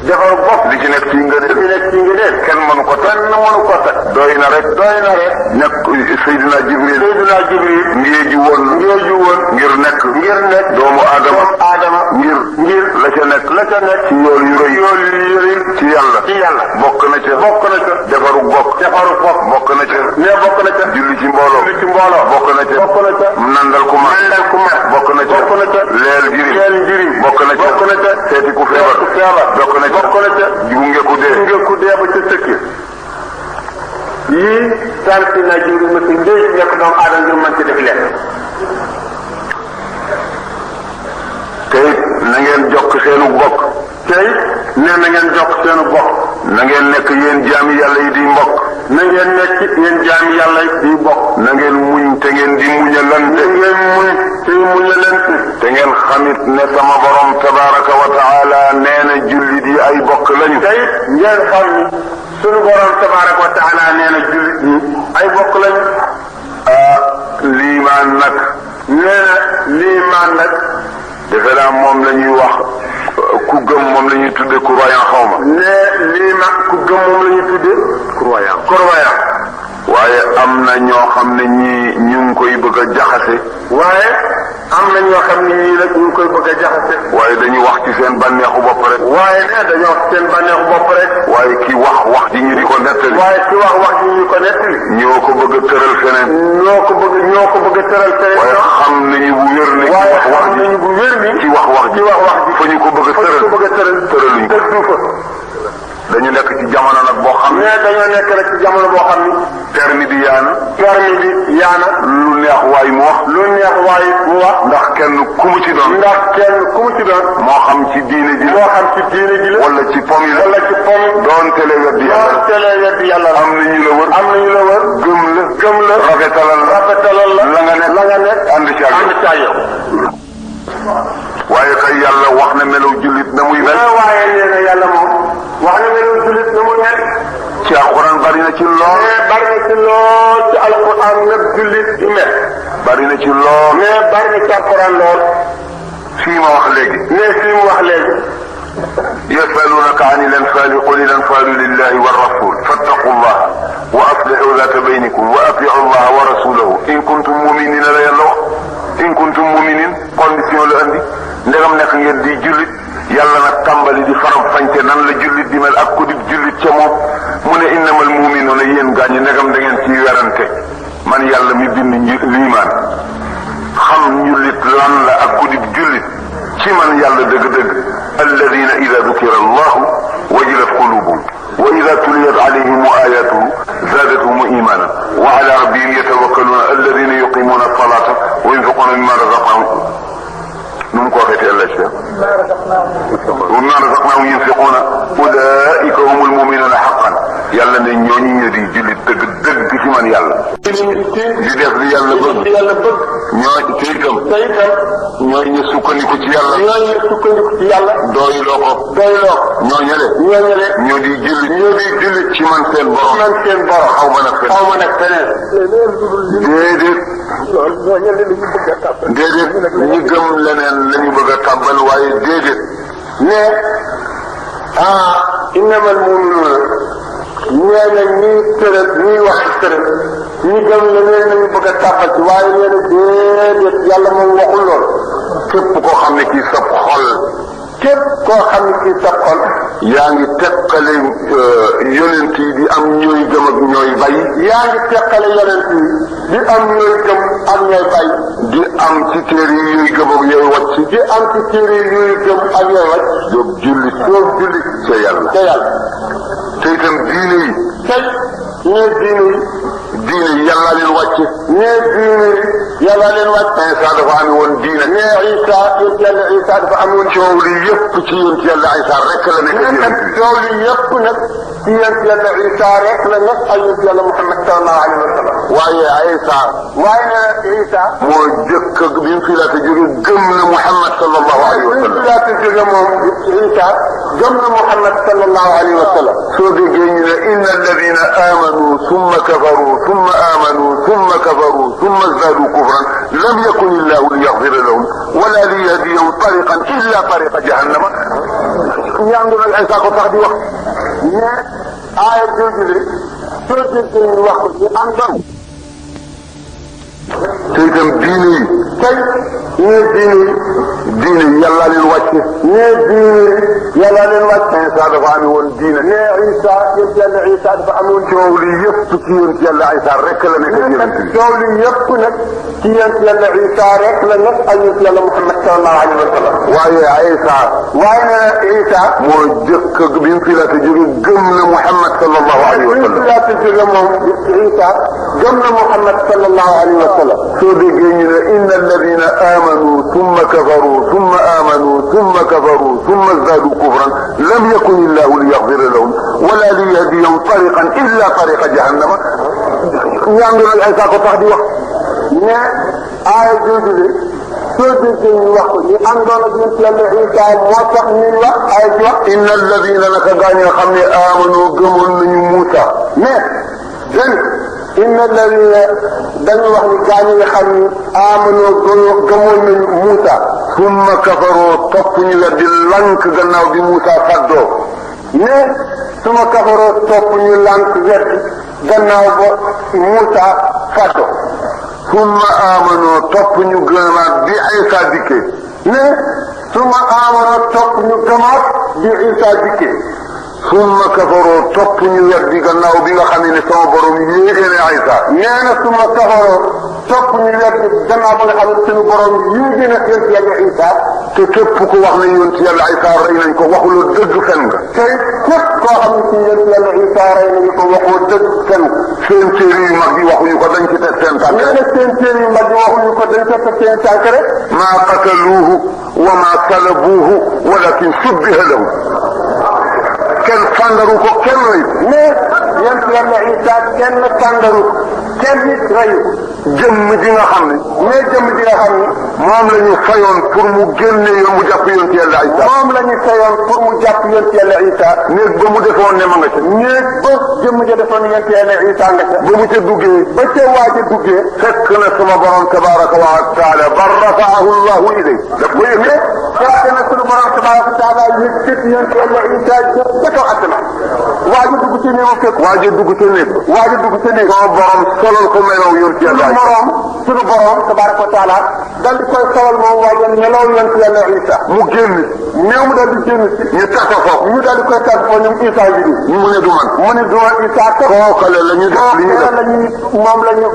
E: defaru bokk li ci nekk ci ngëneel kenn mënu ko teg doy na rek nekk Seydina Jibril ngéeju woon ngir nekk doomu Adama ngir la ca nekk ci yool yu rëy ci yàlla bokk na ca defaru bokk bokk na ca julli ci mbooloo bokk na ca nandal ku mar bokk na ca leel jirim bokk na ca seeti ku feebar bokk na ca gunge ku dee ba ca sëkki yii sant na jiw ma si njëriñ nekk doomu aadama ngir mën ci def leen. te it na ngeen jokk seenu bokk. te it nee na ngeen jokk seenu bokk. na ngeen nekk yéen jaami yàlla yi di mbokk. na ngeen nekk yéen jaami yàlla yi di bokk. na ngeen muñ te ngeen di muñalante. te ngeen xamit ne sama borom tabaraka wa taala nee na jullit yi ay bokk lañu. te it ngeen xam ni sunu borom tabaraka wa taala nee na jullit ñi ay bokk lañu. liimaan nag. nee na liimaan nag. defe naa moom la ñuy wax ku gëm moom la ñuy tudde croyant xaw ma. nee liimaan ku gëm moom la ñuy tudde croyant. waaye am na ñoo xam ne ñii ñu ngi koy bëgg a jaxase. waaye am na ñoo xam ne ñii nag ñu ngi koy bëgg a jaxase. waaye dañuy wax ci seen bànneexu bopp rek. waaye ne dañoo wax ci seen bànneexu bopp rek. waaye ki wax ji ñu di ko nettali. waaye ki wax ji ñu ko nettali. ñoo ko bëgg a tëral feneen. ñoo ko bëgg a tëral feneen. waaye xam nañu bu wér ni. waaye xam nañu bu wér ni. ci wax ji fa ñu ko bëgg a tëral. tëraluñ ko. dañu nekk ci jamono nag boo xam ne. dañoo nekk rek ci jamono boo xam ni. permis bi yaana. lu neex waay mu wax. ndax kenn ku mu ci doon. moo xam ci diine ji la. wala ci pom yi la. doon tele weddi yàlla. am na ñu la wër. gëm la. rafetalal la. la nga nekk. ànd ci ak yow. waaye kay yàlla wax na melaw jullit na muy mel. waaye nee na yàlla moom. wax na melaw jullit na muy mel. ci alquran bari na ci lool. ci alquran nag jullit di mel. bari na ci lool. bari na ci alquran lool. fii ma wax léegi. yasalunaka ani l-anfaali qul l-anfaalu lillahi wa rasul fattaqu llaha wa aslihu zata baynikum wa atiu llaha wa rasulahu in kuntum muminina la yàlla wax. in kuntum muminin condition la andi ndegam nekk ngeen di jullit yàlla nag tàmbali di faram fànce nan la jullit di mel ak ku di jullit ca moom mu ne innamal muminuuna yéen gaañi ndegam da ngeen ciy werante man yàlla mi bind liimaan xam njullit lan la ak ku di jullit ci man yàlla dëgg-dëgg alladina ida dukira allahu wajilat qulubuhum wa ida tuliyat alayhim ayatuhu zadatuhum imana wa ala rabbihim yatawakkaluna alladina yuqimuna salata wa yunfiquna mimma razaqnahum nu mu ko waxeeti àlla cheikh wa mimma razaqnahum yunfiquna ulaika humul muminuna haqqan yàlla ne ñooñu ñu di jullit dëgg dëgg ci man yàlla di def li yàlla bëgg ñoo te itam ñooñu ñu sukkandiku ci yàlla doyloo ko ñoo di jullit ci man seen borom xaw ma nag feneen déedéet ñi gëm leneen la ñu bëgg a tàbbal waaye déedéet ne innamal mu'minuna ñee na ñii tëral ñii wax tëral ñi gëm leneen la ñu bëgg a tàbbal ci waaye nee na déedéet yàlla moom waxul lool képp koo xam ne kii sab xol yaa ngi teqale yonent yi di am ñooy gëm ak ñooy bay yaa ngi teqale yonent yi di am ñooy gëm ak ñooy bay di am ci téere yi yooyu gëm ak yooyu wàcc di am ci téere yi yooyu gëm ak yooyu wàcc doo jullit ca yàlla te itam diine yi diine yi yàlla leen wàcce yàlla leen wàcc Isa dafa amee woon diine yàlla Isa dafa amee woon coow li yëpp ci yonent yàlla Isa rek la nekk coow li yëpp nag ci yonent yàlla Isa rek la nekk ak yonent yàlla Muhammad sallallahu alayhi wa sallam waaye Isa moo jëkk bi mu fi laata jóge gëm na Muhammad sallallahu alayhi wa sallam bi mu fi laata jóge moom Isa gëm na Muhammad sallallahu alayhi wa sallam soo déggee ñu ne inna alladina amanu summa kafaru summa amanu summa kafaru summa zadu kufran lam yakun illahu liyaghfira lahum wala liyahdiyahum tariqan illa tariqa jahannama ñaandu nag ay saa ko tax di wax ne aaya jooju le soo déggee ñu wax ko ñu am doon te itam diine yi diine yi yàlla leen wàcce yàlla leen wàcce Isa dafa amee woon diine Isa dafa amee woon coow li yëpp ci yonent yàlla Isa rek la nekk coow li yëpp nag ci yonent yàlla Isa rek la nekk ak yonent yàlla Muhammad sallallahu alayhi wa sallam waaye Isa moo jëkk bi mu fi laata jóge gëm na Muhammad sallallahu alayhi wa sallam bi mu fi laata jóge moom Isa gëm na Muhammad sallallahu alayhi wa sallam soo déggee ñu ne inna alladina amanu summa kafaru summa amanu summa kafaru summa zadu kufran lam yakun illahu liyaghfira lahum wala liyahdiyahum tariqan illa tariqa jahannama ñaandu nag ay saa ko tax di wax ne aaya jooju de soo déggee ñu wax ko ñu àndoon ak yonent yàlla Isa moo tax ñuy wax aaya ji wax inna alladina naka gaa ñi nga xam ne amanu gëmoon nañu Muusa mais inna alladina dañu wax ni gaa ñi nga xam ni amanoo gëmoon nañu Muusa summa kafaroo topp ñu weddi lank gannaaw bi Muusa faddoo ne summa kafaroo topp ñu lank weddi gannaaw ba Muusa faddoo summa amanoo topp ñu gëmaat bi Isa dikkee ne summa amanoo topp ñu gëmaat bi Isa dikkee summa kafaroo topp ñu weddi gannaaw bi nga xam ne sama borom yéege ne Isa nee na summa kafaroo topp ñu weddi gannaaw ba nga xam ne suñu borom yéege na yonent yàlla Isa te képp ku wax ne yonent yàlla Isa rey nañ ko waxuloo dëgg fen nga te képp koo xam ne si yonent yàlla Isa rey nañu ko waxoo dëgg fen seen téere yu mag yi waxuñu ko dañ ci teg seen tànk nee na seen téere yu mag yi waxuñu ko dañ ci teg seen tànk rek maa qataluuhu wa maa salabuuhu walakin subbiha lahu kenn fàndaru ko kenn rëy mais yonent yàlla Isa kenn fàndaru kenn nit rëyu jëmm ji nga xam ne mais jëmm ji nga xam ne moom la ñu fayoon pour mu génne yoon mu jàpp yonent yàlla Isa moom la ñu fayoon pour mu jàpp yonent yàlla Isa néeg ba mu defoon ne ma nga ca néeg ba jëmm ja defoon yonent yàlla Isa nga ca ba mu ca duggee ba ca waaja duggee fekk na sama borom tabaraka wa taala bal rafaahu llahu ilay daf ko yëg fekk na sunu borom tabaraka wa taala yëkkati yonent yàlla Isa kaw asamaan waaja dugg ci néegam fekk waaja dugg ci néeg waaja dugg ci néeg sama borom solal ko melaw yonent yàlla sunu borom tabaraka wa taala dal di koy solal moom waaja melaw yonent yàlla Isa mu génn néew mu dal di génn si ñu tasa foofu ñu dal di koy tas foofu ñoom Isa ji di mu ne du man mu ne du man Isa kookale la ñu def li ñu def moom la ñu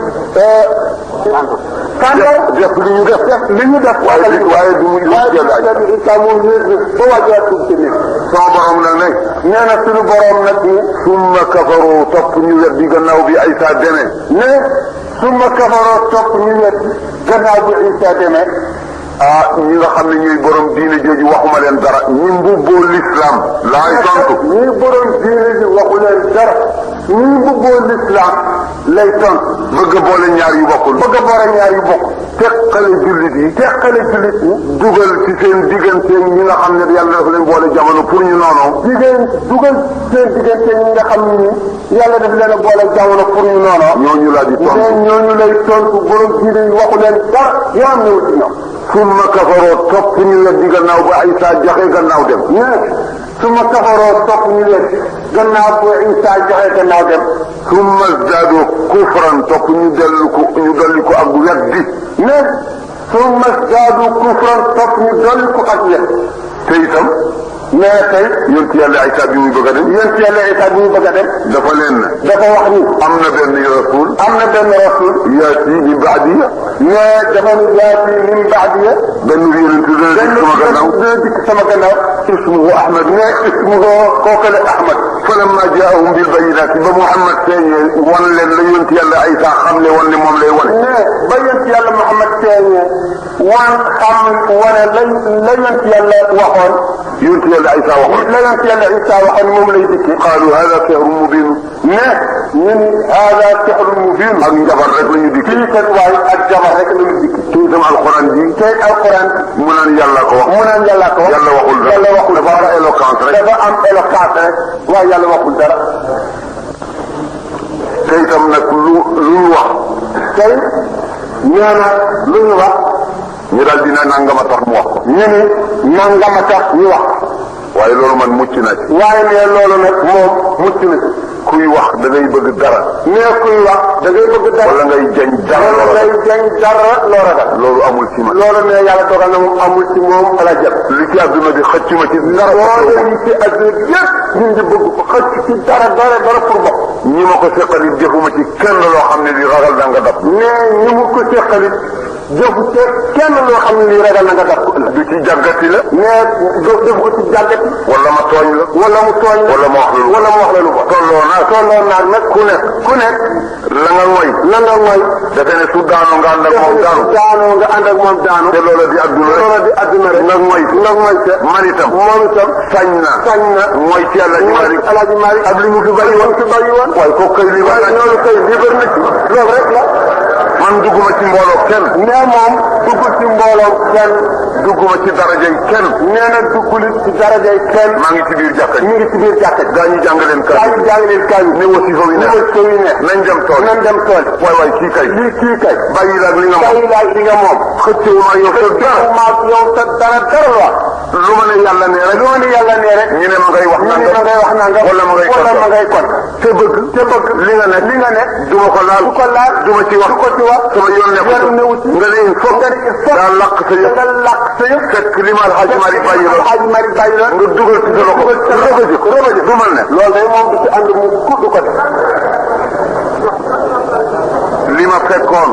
E: def li ñu def waaye du mu yonent yàlla bi Isa moom yéeg ba wàccewaat suuf si nit sama borom nag ne nee na suñu borom nag ni summa kafaroo topp ñu weddi gannaaw bi Isa demee ne summa kafaroo topp ñu weddi gannaaw bi Isa demee ñi nga xam ne ñuy borom diine jooju waxuma leen dara ñi mbubboo l'islam laay tontu ñi borom diine ji waxu leen dara ñi mbubboo l'islam lay tontu bëgg a boole ñaar yu bokkul bëgg a boole ñaar yu bokkul teqale jullit yi dugal ci seen diggante ñi nga xam ne yàlla dafa leen boole jamono pour ñu noonoo dugal seen diggante ñi nga xam ne yàlla dafa leen a boole jamono pour ñu noonoo ñooñu laa di tontu ñooñu lay tontu borom diine yi waxu leen dara yoo am newul ci ñoom summa kafaroo topp ñu weddi gannaaw ba Isa joxe gannaaw dem summa kafaroo topp ñu weddi gannaaw ba Isa joxe gannaaw dem summa zdaadu kufran topp ñu dolli ko ak weddi ne summa zdaadu kufran topp ñu dolli ko ak weddi te itam mais tey yonent yàlla Isa bi muy bëgg a dem yonent yàlla Isa bi muy bëgg a dem dafa leen dafa wax ni am na benn rasul yaati min baadiya mais dafa ni yaati min baadiya benn yonent dana dikk sama gannaaw ismuhu Ahmad mais ismuhu kookale Ahmad falamma jaahum bil bayyinaati ba Muhammad feeñee wan leen la yonent yàlla Isa xam ne wan ne moom lay wane mais ba yonent yàlla Muhammad feeñee wane la yonent yàlla waxoon yonent yàlla Isa waxoon la yonent yàlla Isa waxoon moom lay dikki qaalu hada sihrun mubin ne ñu ni hada sihrun mubin ak njabar rek la ñu dikki kii kat waaye ak jabar rek la ñu dikki te itam alquran ji te alquran mu naan yàlla ko wax yàlla waxul dafa am éloquence rek waaye yàlla waxul dara te itam nag lu ñu wax tey ñaana lu ñu wax ñu daal dina nangama tax mu wax ko ñu ni nangama tax ñu wax waaye loolu man mucc na ci waaye ne loolu nag moom mucc na ci kuy wax da ngay bëgg dara mais kuy wax da ngay bëgg dara wala ngay jañ dara loo ragal loolu amul ci man loolu ne yàlla dogal na moom amul ci moom ala jot li ci adduna bi xëcc ma ci dara yi ci adduna bi yëpp ñun di bëgg ko xëcc ci dara pour bokk ñi ma ko seqalit jëfuma ci kenn loo xam ne li ragal da nga dab mais ñi ma ko seqalit jëfu te kenn loo xam ne li ragal na nga dab du ci jàggati la mais def ko ci jàggati wala ma tooñ la wala mu tooñ la wala ma wax la lu ba tolloo naag nag ku nekk la nga ngoy defe ne su daanoo nga ànd ak moom daanu te loola di adduna rek nga ngoy te man itam moom itam sañ na mooy ci Alaaji Maalik ak li mu fi bàyyi woon waaye ko kay li loolu kay liber na ci loolu rek la man dugguma ci mbooloo kenn nee moom duggul ci mbooloo kenn dugguma ci darajay kenn nee na duggul ci darajay kenn maa ngi ci biir jàkka ñu ngi ci biir jàkka gaa ñu jàng leen kaay ne wasifa wi ne nañ dem tool waay kii kay bàyyi laag li nga moom xëccoo ma yow sa dara la lu ma ne yàlla nee rek ñu ne ma ngay wax nanga wala ma ngay kon te bëgg li nga nekk duma ko laal duma ci wax sama yoon newu ci nga ne il faut daa laq sa yëpp fekk li ma Alxaaji Mari bàyyi la nga dugal ci sa loxo rëbëjë du mal ne loolu day moom du ci ànd mu du ko def li ma fekkoon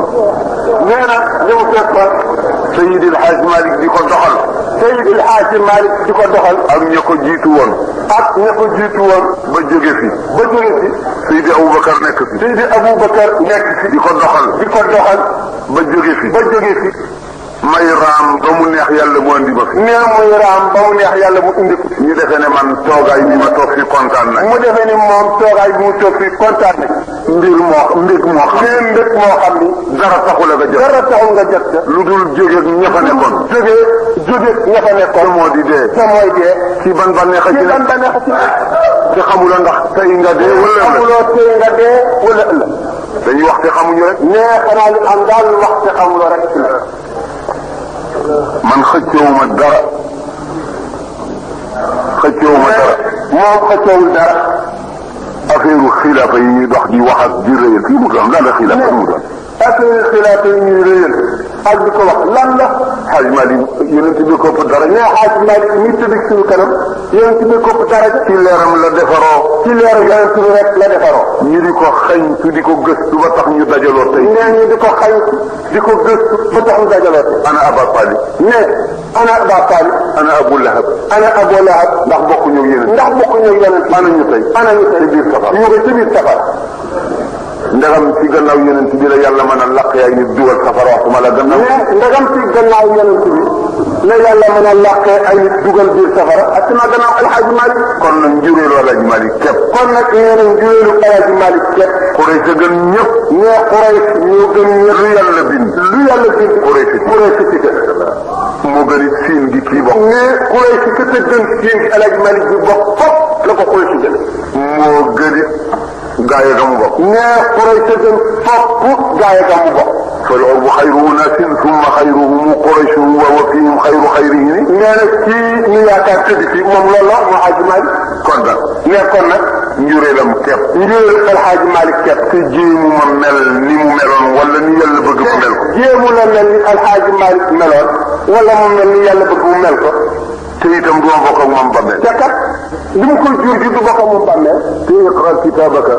E: nee na li mu fekkoon Seydi El Hadji Malick di ko doxal ak ña ko jiitu woon ba jóge fi Seydi Aboubacar nekk fi di ko doxal ba jóge fi may raam ba mu neex yàlla mu andi ma fi muy raam ba mu neex yàlla mu indi ko ñu defee ne man toogaay bi ma toog fi kontaan na mu defee ni moom toogaay bi mu toog fi kontaan na mbir moo xam ni dara taxul nga jot lu dul jóge ña fa nekkoon te moo di dee ci ban bànneex ci te xamula ndax tey nga dee wala ëllëg dañuy wax te xamuñu rek mais xanaa li am daal wax te xamuloo rek man xëccoowuma dara moom xëccoowul dara affaire xilaafa yi ñuy dox di wax ak di réyal fii mu doon lan la xilaafa mu doon affaire xilaafa yi ñuy réyal ak di ko wax lan la Hadj Malick yonent bi ko ëpp dara ñaa Hadj Malick mi tëdd suñu kanam yonent bi ko ëpp dara ci leeram la defaroo ci leeram yonent bi rek la defaroo ñu di ko xañtu di ko gëstu ba tax ñu dajaloo tey nee ñu di ko xañtu di ko gëstu ba tax ñu dajaloo tey ana Aba Talib ne ana Aba Talib ana Abu Lahab ana Abu Lahab ndax bokkuñu yonent ndax bokkuñu yonent ana ñu tey ci biir safar ñu ngi ci biir safar ndagam ci gannaaw yonent bi la yàlla mën a laq ay nit dugal safara waxuma la gannaaw ndagam ci gannaaw yonent bi la yàlla mën a laqee ay nit dugal biir safara ak sama gannaaw alxaaji Malik kon nag njureelu alxaaji Malik képp kon nag nee na njureelu alxaaji Malik képp Quraysh a gën ñëpp ñee Quraysh ñoo gën ñëpp lu yàlla bind Quraysh ci gën moo gën it siin gi kii bokk mais Quraysh ka te gën siin gi alxaaji Malik bi bokk fop la ko Quraysh gën moo gën it gaay ga mu bokk nee Quraysh a gën fopp gaay ga mu bokk فالعرب خير أناس ثم خيرهم قريش وفيهم خير خيرهم nee na ci ñu yaakaar tëdd ci moom loolu la mu Hadj Malick kon nag nee kon nag njureelam képp njureelu El Hadj Malick képp te jéemu ma mel ni mu meloon wala ni yàlla bëgg mu mel ko jéemu la mel ni El Hadj Malick meloon wala mu mel ni yàlla bëgg mu mel ko te itam du ma bokk ak moom bàmmeel te kat li mu koy jur gi du bokk ak moom bàmmeel te iqra kitabaka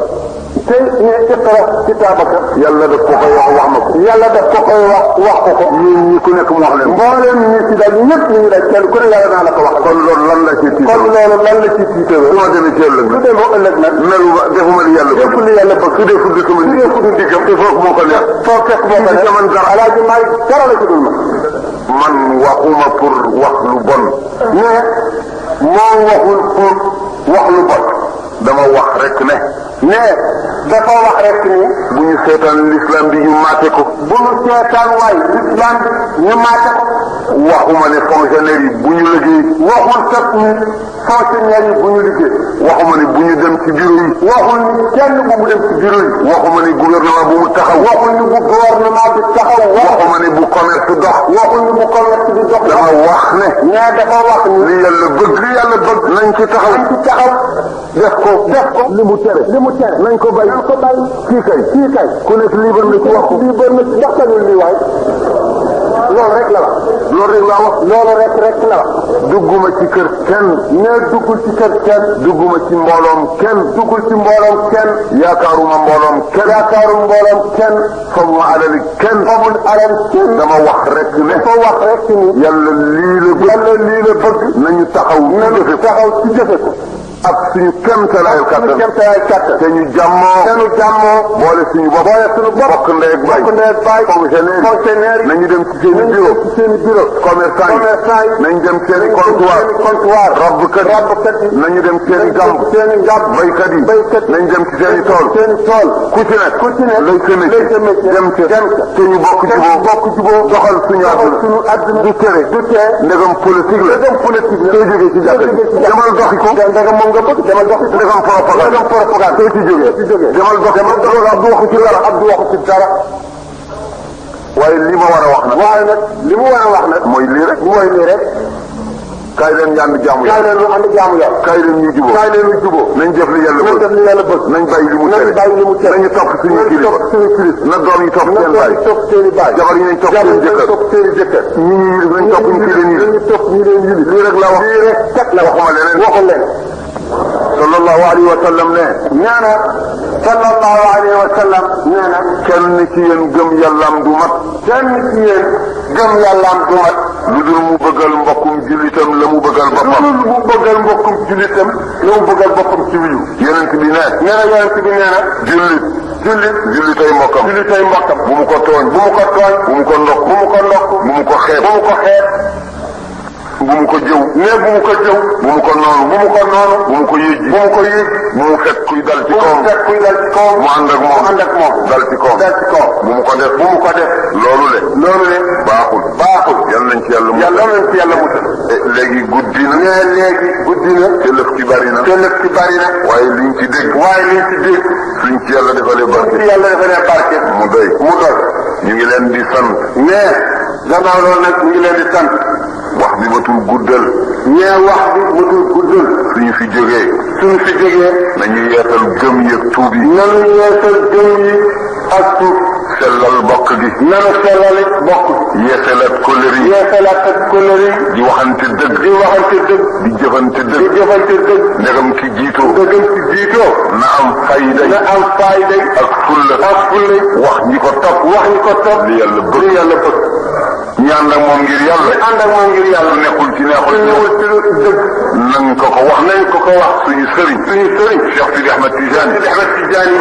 E: te ne iqra kitaabaka yàlla daf ko koy wax ma ko yàlla daf ko koy wax ko ko ñun ñi ku nekk mu wax leen mbooleem ñi ci daal ñëpp ñu daal kenn ku ne yàlla naa la ko wax kon loolu lan la ci tiitoo kon loolu lan la ci tiitoo su ma demee ci ëllëg su demee ëllëg nag melu ba defuma li yàlla bëgg li yàlla bëgg su dee fudd sama su dee fudd diggam te foofu moo ko neex foo fekk moo ko neex man dara alaaji maay dara la ci dul man waxuma pour wax lu bon mais moo waxul pour wax lu bon dama wax rek ne mais dafa wax rek ni bu ñu seetaan l'islam bi ñu maate ko bu ñu seetaan waay l'islam bi ñu maate ko waxuma ne fonctionnaire yi bu ñu liggéey waxul sax ni fonctionnaire yi bu ñu liggéey waxuma ne bu ñu dem ci bureau yi waxul ni kenn bu mu dem ci bureau yi waxuma ne gouvernement bu mu taxaw waxul ni bu gouvernement bi taxaw waxuma ne bu commerce dox waxul ni bu commerce bi dox dama wax ne mais dafa wax ni li yàlla bëgg nañ ci taxaw def ko li mu tere nañ ko bàyyi kii kay ku nekk libre na ci wax ko libre na ci ndax tañul lii waay loolu rek la wax loolu rek la wax dugguma ci kër kenn nee duggul ci kër kenn dugguma ci mbooloom kenn duggul ci mbooloom kenn yaakaaruma mbooloom kenn fomuma alali kenn fomul alali kenn dama wax rek ne yàlla lii la bëgg nañu taxaw ci jëfe ko ak suñu kéemtalaay kattan te ñu jàmmoo boole suñu bopp bokk ndey ak baay fonctionnaire yi nañu dem ci seen i bureau commerçant yi nañu dem seen i comptoir rabbkat yi nañu dem seen i gàmb baykat yi nañu dem ci seen i tool ku ci nekk lay sa métier dem ca te ñu bokk juboo doxal suñu àdduna du tere ndegam politique la soo jógee ci jàkka ji demal doxi ko demal doxi ndegam propagande soo ci jógee demal doxi Abdu waxu ci dara waaye li ma war a wax nag mooy lii rek kaay leen ñu ànd jaamu yàlla kaay leen ñu juboo nañ def li yàlla bëgg nañ bàyyi li mu tere nañu topp suñu kilifa na doom yi topp seen baay jabar yi nañ topp seen jëkkër ñi nañ topp ñu ki leen yili lii rek la wax waxuma leneen sallallahu alayhi wa sallam nee na kenn ci yéen gëm yàllaam du mat lu dul mu bëggal mbokkum jullitam la mu bëggal boppam ci wiyu yonent bi nee na jullitay mbokkam bu mu ko tooñ bu mu ko ndokk bu mu ko xeeb bu mu ko jëw bu mu ko noonu bu mu ko yéegi bu mu fekk kuy dal ci kawam mu ànd ak moom dal ci kawam bu mu ko def loolu le baaxul yal nañ ci yàlla musal léegi guddi na te lëf ci bari na waaye liñ ci dégg suñ ci yàlla defalee barke mu doy ñu ngi leen di sant mais gannaaw loolu nag ñu ngi leen di sant wax bi matul guddal suñu fi jógee nañu yeesal gëm yi ak tuub yi ak tuub sellal bokk gi.
B: nanu sellal bokk gi.
E: yeesalaat kóllëre yi.
B: yeesalaat ak kóllëre yi.
E: di waxante dëgg.
B: di waxante dëgg.
E: di jëfante dëgg.
B: di jëfante dëgg.
E: ndegam ki jiitoo.
B: ndegam ki jiitoo.
E: na am fayda.
B: na am fayda.
E: ak fulla.
B: ak fulla.
E: wax ñi ko topp.
B: wax ñi ko topp.
E: li yàlla bëgg.
B: li yàlla bëgg.
E: ñu ànd ak moom ngir yàlla.
B: ñu ànd ak moom ngir yàlla.
E: nekkul ci neexul.
B: nekkul ci dëgg.
E: nañ ko ko wax.
B: nañ ko ko wax.
E: suñu sëriñ.
B: suñu sëriñ.
E: Cheikh Sidi Ahmed Tidiane.
B: Sidi Ahmed Tidiane.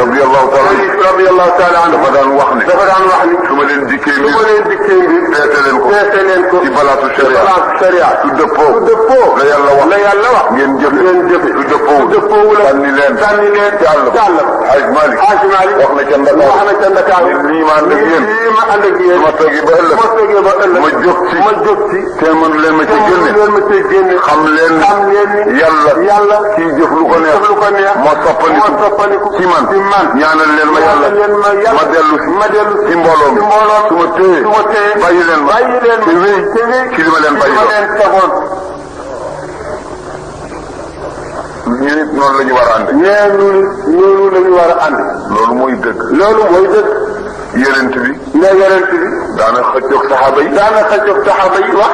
E: radiyallahu taala anhu. dafa daan wax ne.
B: dafa daan wax ni.
E: su ma leen dikkee mbir.
B: su ma leen dikkee mbir.
E: teete leen ko.
B: teete leen ko.
E: ci balaatu sharia.
B: balaatu sharia.
E: su dëppoo.
B: su dëppoo.
E: la yàlla wax.
B: la yàlla wax.
E: ngeen jëf.
B: ngeen jëf.
E: su dëppoo.
B: su dëppoo la.
E: sànni leen.
B: sànni leen.
E: jàll.
B: jàll.
E: Haj Malick.
B: Haj Malick.
E: wax na ca Ndakaaru.
B: wax na ca Ndakaaru.
E: lii ma ànd ak yéen.
B: lii ma ànd ak yéen.
E: ma toogee ba ëllëg.
B: ma toogee ba ëllëg.
E: ma jóg ci.
B: ma jóg ci.
E: te mënu leen ma ci génne.
B: leen ma ci génne.
E: xam leen.
B: xam leen ni.
E: yàlla. kii jëf lu ko neex.
B: jëf lu ko neex.
E: moo soppaniku.
B: ci man.
E: ñaanal leen ma yàlla. ma dellu si. ci mbooloo mi. su ma téye. bàyyi leen ma. te wéy. ci li ma leen bàyyi doon. ñu nit noonu la ñu war a ànd.
B: noonu la ñu war a ànd.
E: loolu mooy dëgg.
B: loolu mooy dëgg.
E: yonent bi.
B: ne yonent bi.
E: daana xëccoog saxaaba yi.
B: wax.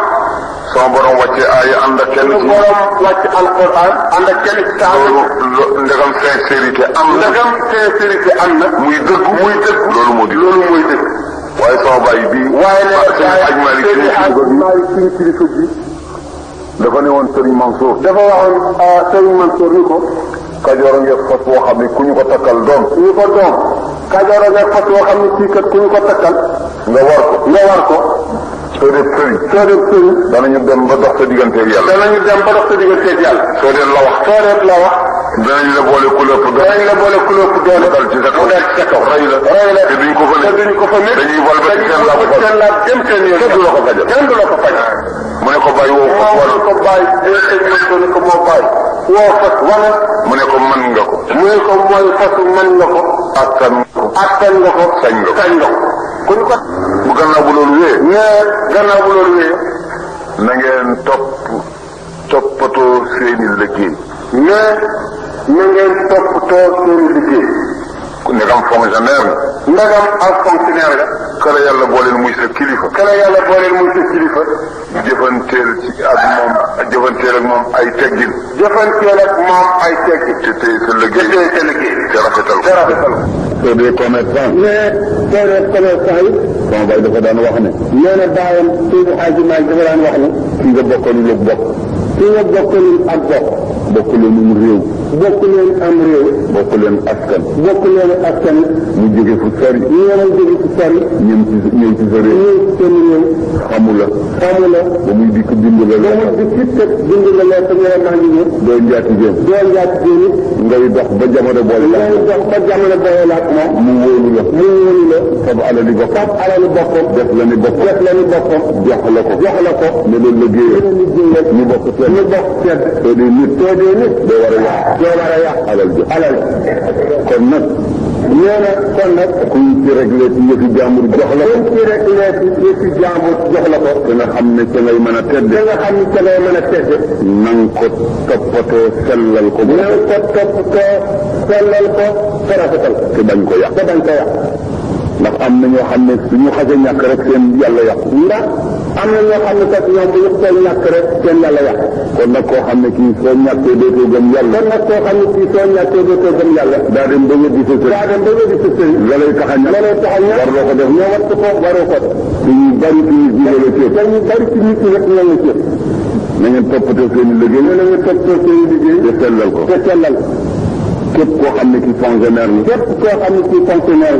E: sama borom wàcce aaya ànd ak kenn ci.
B: borom wàcc alquran ànd ak kenn ci saxaaba yi.
E: loolu ndegam sincérité am na.
B: ndegam sincérité am na.
E: muy dëgg. loolu moo di.
B: dëgg.
E: waaye sama bàyyi bii.
B: waaye nag
E: Seydi Hadj Malick suñu kilifa ji. dafa ne woon Serigne Mansour.
B: dafa waxoon Serigne Mansour ni ko.
E: Kajoor a ngi fas woo xam ne ku ñu ko takkal doom.
B: Kajoor a ngi fas woo xam ne kii kat ku ñu ko takkal.
E: nga war ko. soo dee sëriñ. danañu dem ba dox sa digganteeg yàlla. soo dee la wax. danañ la boole ku lépp doole. dal ci sa kaw. rey la. te duñ ko fa nekk. dañuy walbati seen laab dem seen yoon. kenn du la ko fajal. mu ne ko bàyyi woo fas wala.
B: ko bàyyi ne ko moo bàyyi. woo fas wala.
E: mu ne ko mën nga ko.
B: mu ne ko mooy fasu mën nga ko.
E: attan nga ko. sañ nga ko.
B: kuñ ko.
E: bu gannaaw bu loolu wee. na ngeen toppatoo seeni liggéey.
B: na ngeen toppatoo seeni liggéey.
E: ndegam fonctionnaire nga.
B: ndegam ak fonctionnaire nga.
E: kala yàlla booleel muy sa kilifa. jëfanteel ak moom ay teggin. te tey sa liggéey. te rafetal ko. soo dee commerçant.
B: yi.
E: sama baay dafa daan wax ne.
B: nee na baayam Seydi Hadji Malick dafa daan wax ne.
E: ki nga bokkalul ak bokk.
B: ki nga bokkalul ak bokk.
E: bokk leen réew.
B: bokk leen am réew.
E: bokk leen askan.
B: bokk leen askan.
E: ñu jóge fu sori. ñëw ci sa réew. xamu la. ba muy dikk bind la leer. doo njaatigéem. ngay dox ba jamono boole la. mu wóolu la. fab alali boppam. def la ni boppam. jox la ko. ne la liggéeyal. ñu bokk sedd. soo dee nit. doo war a yàq. alal kon nag. kuñ ci réglé ci yëfi jàmbur jox la ko. te nga xam ne ca ngay mën a tedde. na nga ko toppatoo sellal ko. te rafetal. te bañ ko yàq. ndax am na ñoo xam ne suñu xasee ñàkk rek seen yàlla yàqu.
B: am na ñoo xam ne kat ñoom bu ñu koy ñàkk rek seen yàlla yàqu.
E: kon nag koo xam ne kii soo ñàkkee dootoo gëm yàlla. daa dem ba wéddi sa sëriñ. la lay tax a ñàkk. warloo ko def. waroo ko def. suñu bari ci nit ñi la cëpp. na ngeen toppatoo seen i liggéey. te sellal ko. képp koo xam ne kii fonctionnaire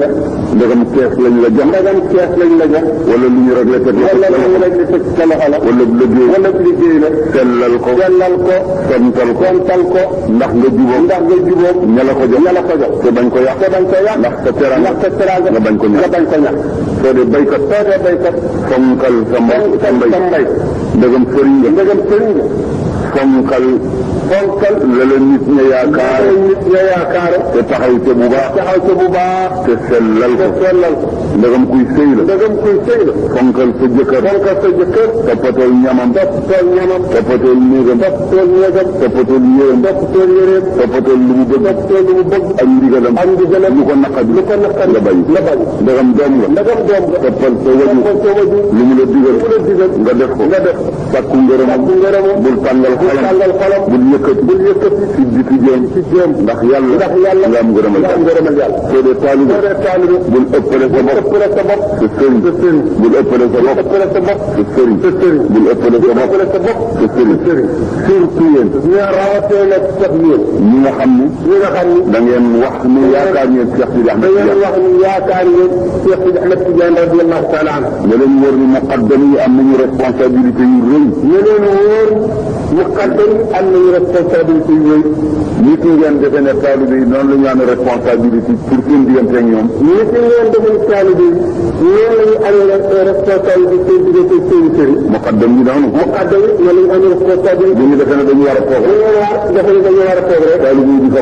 E: la. ndegam kees lañ la jox. wala lu ñu réglé teg sa loxo la. wala liggéey la. sellal ko. sontal ko. ndax nga jubóog. ña la ko jox. te bañ ko yàq. ndax sa teraanga. nga bañ ko ñàkk. soo dee baykat. fonkal sa mbay. ndegam sëriñ nga. fonkal la la nit ña yaakaar. te taxaw ca bu baax. te sellal ko.
B: ndegam kuy sëy la fonkal sa jëkkër toppatool ñamam toppatool néegam toppatool yéreem toppatool lu mu bëgg ak ndigalam lu ko naqadi nga bañ ndegam doom nga toppal sa waju lu mu la digal nga def ko sàkku ngërëmam bul tàngal xolam bul yëkkati si di ci jéem ndax yàlla nga am ngërëmal yàlla soo dee taalibe bul ëppale sa bopp sa sëriñ bul ëppale sa bopp sa sëriñ bul ëppale sa bopp sa sëriñ surtout yéen rawatina sax yéen ñi nga xam ni da ngeen wax ni yaakaar ngeen Cheikh Sidi Ahmed Tidiane radiyallahu taala anhu ne leen wóor ni muqaddam yi am nañu responsabilité yu rëy muqaddam am nañu responsabilité yu rëy nit ngeen defe ne taalibe yi noonu la ñu amee responsabilité pour seen diggante ak ñoom nit ngeen defe ne taalibe yi noonu la ñu amee responsabilité seen diggante ak seen sëriñ muqaddam yi noonu la ñu amee responsabilité ñu defe ne dañu war a toog rek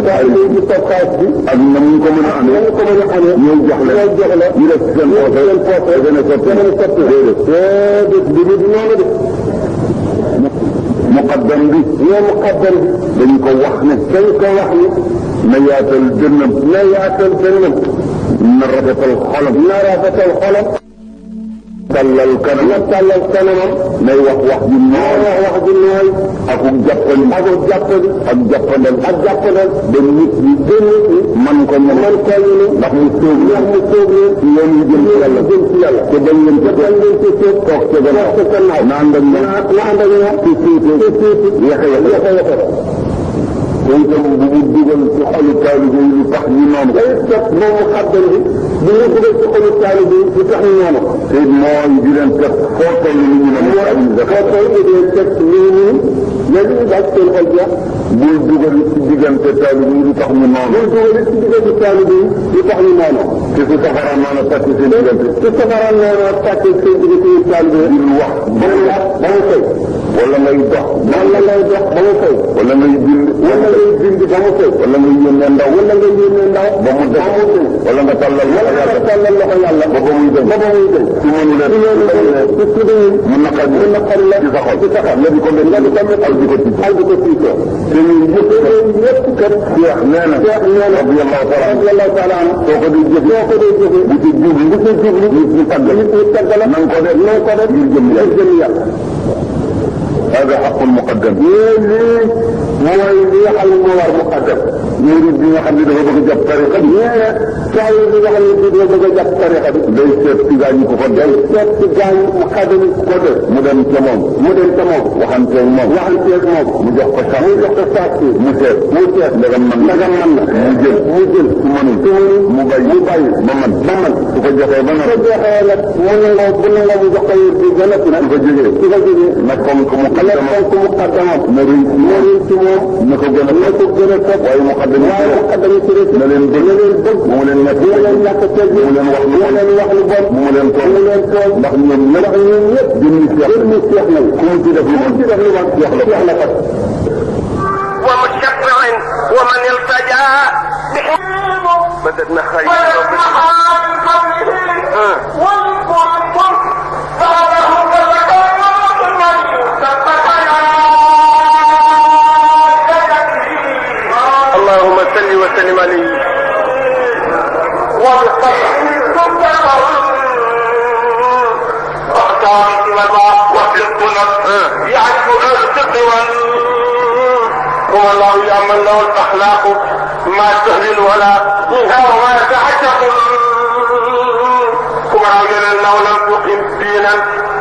B: taalibe yi di topp ak na mu ko mën a amee ñëw jox la ñu def seen poche dana sotti déedéet bi noonu de muqaddam bi dañu ko wax ne na yaatal dënnam na rafetal xolam tallal kanamam nay wax ju nooy akuk jàppandi ak jàppandal ba nit ñi man ko ñëw ndax mu sóob ci yoon yu jëm ci yàlla te bañ leen ci toog ca gannaaw na ànd ak ñoom ci suuti yexe te itam bu mu dugal ci xolu taalibe yi lu tax ñu noonu moom mu xaddal bi bu mu dugal ci xolu taalibe yi lu tax ñu noonu te mooy di leen teg foo toll ni ñu léegi daal seen xol jeex bul dugal ci diggante taalibe yi lu tax ñu noonu te su safara noonu tàkk seen diggante di wax ba mu fay wala ngay dox ba mu fay wala ngay bind ba mu fay wala ngay yónnee ndaw ba mu def wala nga tàllal loxo yàlla ba muy dem su mënulee mu naqari la ci sa xol nga di ko mel al di ko tiitoo te ñun ñëpp kat Cheikh nee na radiyallahu taala anhu soo ko dee jëfe bu ci jublu ñu tàggal na nga ko def ngir jëm yàlla هذا حق المقدم mooy li nga xam ne moo war muqaddam murid bi nga xam ne dafa bëgg a jàpp tariqa bi saa yi bi nga xam ne dafa bëgg a jàpp tariqa bi day seet ci gaañu ko ko def muqaddam ko def mu dem ca moom waxanteeg moom mu jox ko sax mu seet ndegam man na mu jël su mënul mu bàyyi ba man su ko joxee ba nag bu nangoo mu jox ko yër bi gën a su ko jógee nag comme que muqaddamam na rëy ci moom na ko gën a topp waaye muqaddam yi na leen bëgg mu leen ñàkk teg mu leen wax lu bon mu leen toog ndax ñoom ñëpp jëmmi Seex na ku mu ci def lu bon Seex la fat
D: wa mushaffi'in wa man iltaja بدنا خير اللهم صل وسلم عليه يعرف التقوى هو الله يعمل له الاخلاق ما تهلل ولا فيها وما يتعشق كما رأينا انه لم تقم دينا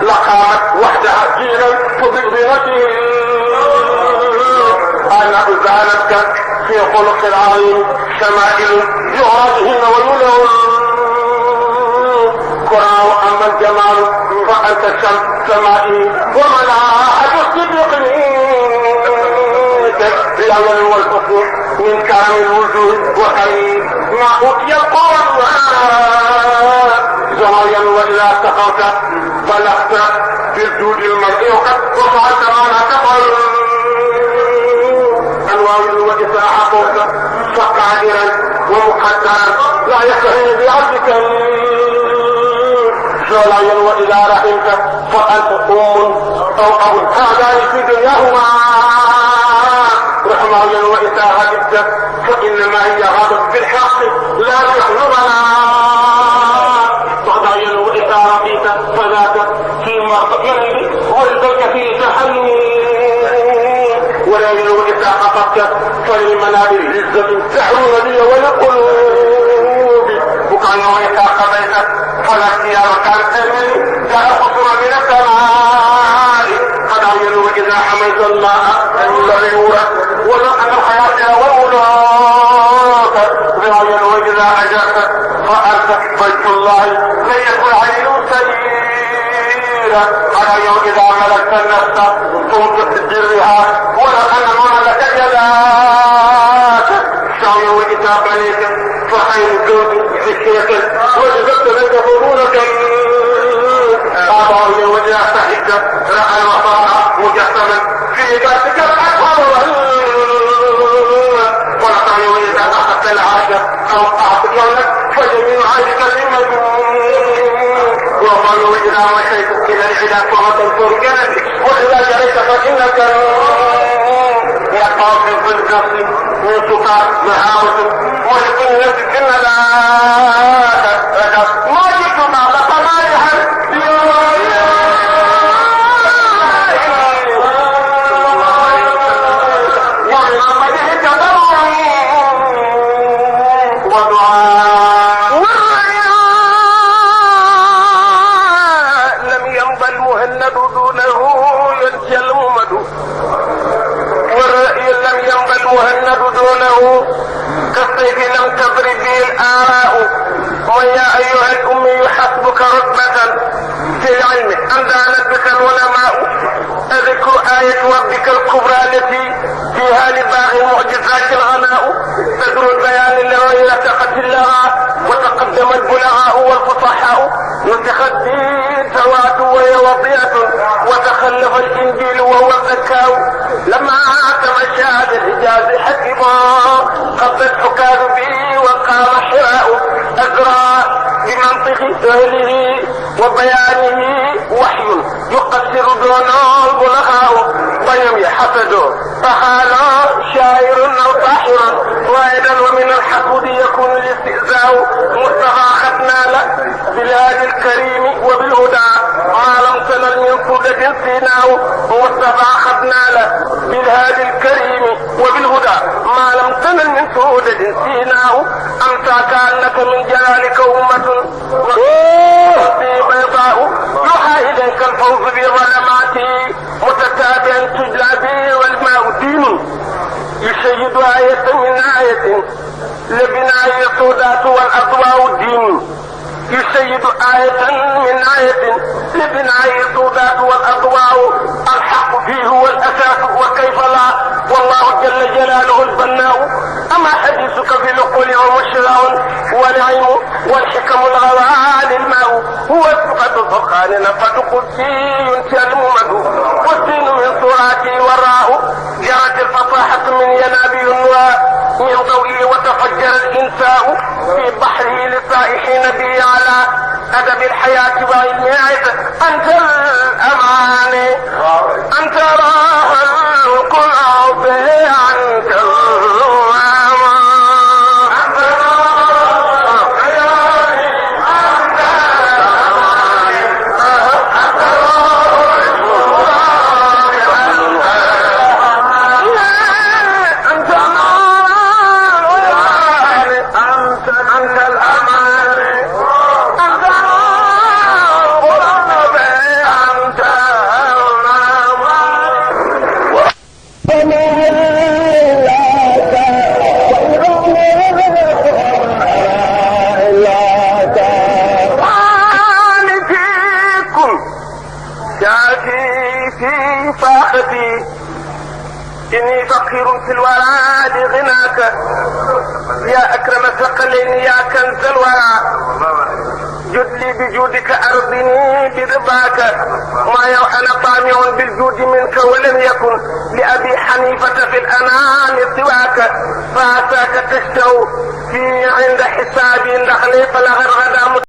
D: لقامت وحدها دينا وبقدرته انا ازالتك في خلق العظيم شمائل يعرضهن ويلون كرة واما الجمال فانت الشمس سمائي وملاحة الصدق الأول والحسن من كامل الوجود وخير ما أوتي القرآن زهريا وإذا سقطت بلغت في الجود المرئي وقد وفعلت ما تقل أنواع وإذا عقوت فقادرا ومقدرا لا يستهين بعبدك
C: ولا وإذا رحمت فأنت أم أو أب هذان في دنياهما رحمة وإذا غضبت فإنما هي غضب بالحق لا تحلمنا وضعين وإذا رضيت فذاك فيما يرضي والبلك في تحلم ولا وإذا خطبت فللمنابر عزة تعرون لي ولقلوب وكان وإذا قضيت فلا اختيار كان أمين جاء خطر من السماء قضعين وإذا حملت الماء الغيورة ولقد الحياة والملوك ذعين وإذا أجرت فأنت بيت الله لن يكون عين سييرا على يوم إذا ملكت النفس كنت تجرها ولقد ملك يداك شعر وإذا بنيت فخير زوج ذكرك وجدت لك فضولك أعطى يوم إذا سحبت رأى الوفاء مجسما في ذاتك الأكبر ولقد يوم إذا أخذت العادة أو أعطت لك فجميع عيشك للمجنون وقالوا إذا مشيت إلى العدا فغطا فرجانك وإذا جريت فإنك يقع في كل نفس من سكر مهاوة ولكل نفس إن لا ما جئت مع لقمائها دونه كالسيف لم تضرب به الآراء ويا أيها الأمي حسبك رتبة في العلم أن دانت بك العلماء أذكر آية ربك الكبرى التي فيها لباغي معجزات الغناء تدر البيان لغير تقت اللغى وتقدم البلغاء والفصحاء نسخت به التوراة وهي وضيعة وتخلف الإنجيل وهو الذكاء لما تمشى بالحجاز حكما قصد حكاد به وقام حراء أزرى بمنطق أهله وبيانه وحي يقصر دونه البلغاء ويمي حسده فقال شاعر أو ساحر وأيضا ومن الحسود يكون الاستئذاء مصطفى خدنا له بالهادي الكريم وبالهدى ما لم تنل من سودة سيناه مصطفى خدنا له بالهادي الكريم وبالهدى ما لم تنل من سودة سيناه أمسى كأنك من جلالك أمة بيضاء يوحى إليك الفوز بظلمات متتابعا تجلى به والماء دين يشيد آية من آية لبناء السودات والأضواء الدين يشيد آية من آية لبناء السودات والأضواء الحق فيه هو الأساس وكيف لا والله جل جلاله البناء أما حديثك في العقول ومشرع والعلم والحكم الغوال الماء هو سبقة الفرقان نفة قدسي الممد والدين من صوراتي والراء جرت الفصاحة من ينابي النواء من ضوئه وتفجر الإنساء في بحره للسائحين به على أدب الحياة وعلمها أنت الأمان أنت راح القلوب عنك الأمان أنت راح حياتي أنت الأمان أنت راح القلوب أنت أنت الأمان في فاقتي إني فقير في الورى لغناك يا أكرم الثقلين يا كنز الورى جد لي بجودك أرضني برضاك ما أنا طامع بالجود منك ولم يكن لأبي حنيفة في الأنام سواك فأتاك تشتو في عند حسابي نخلي فلغر غدا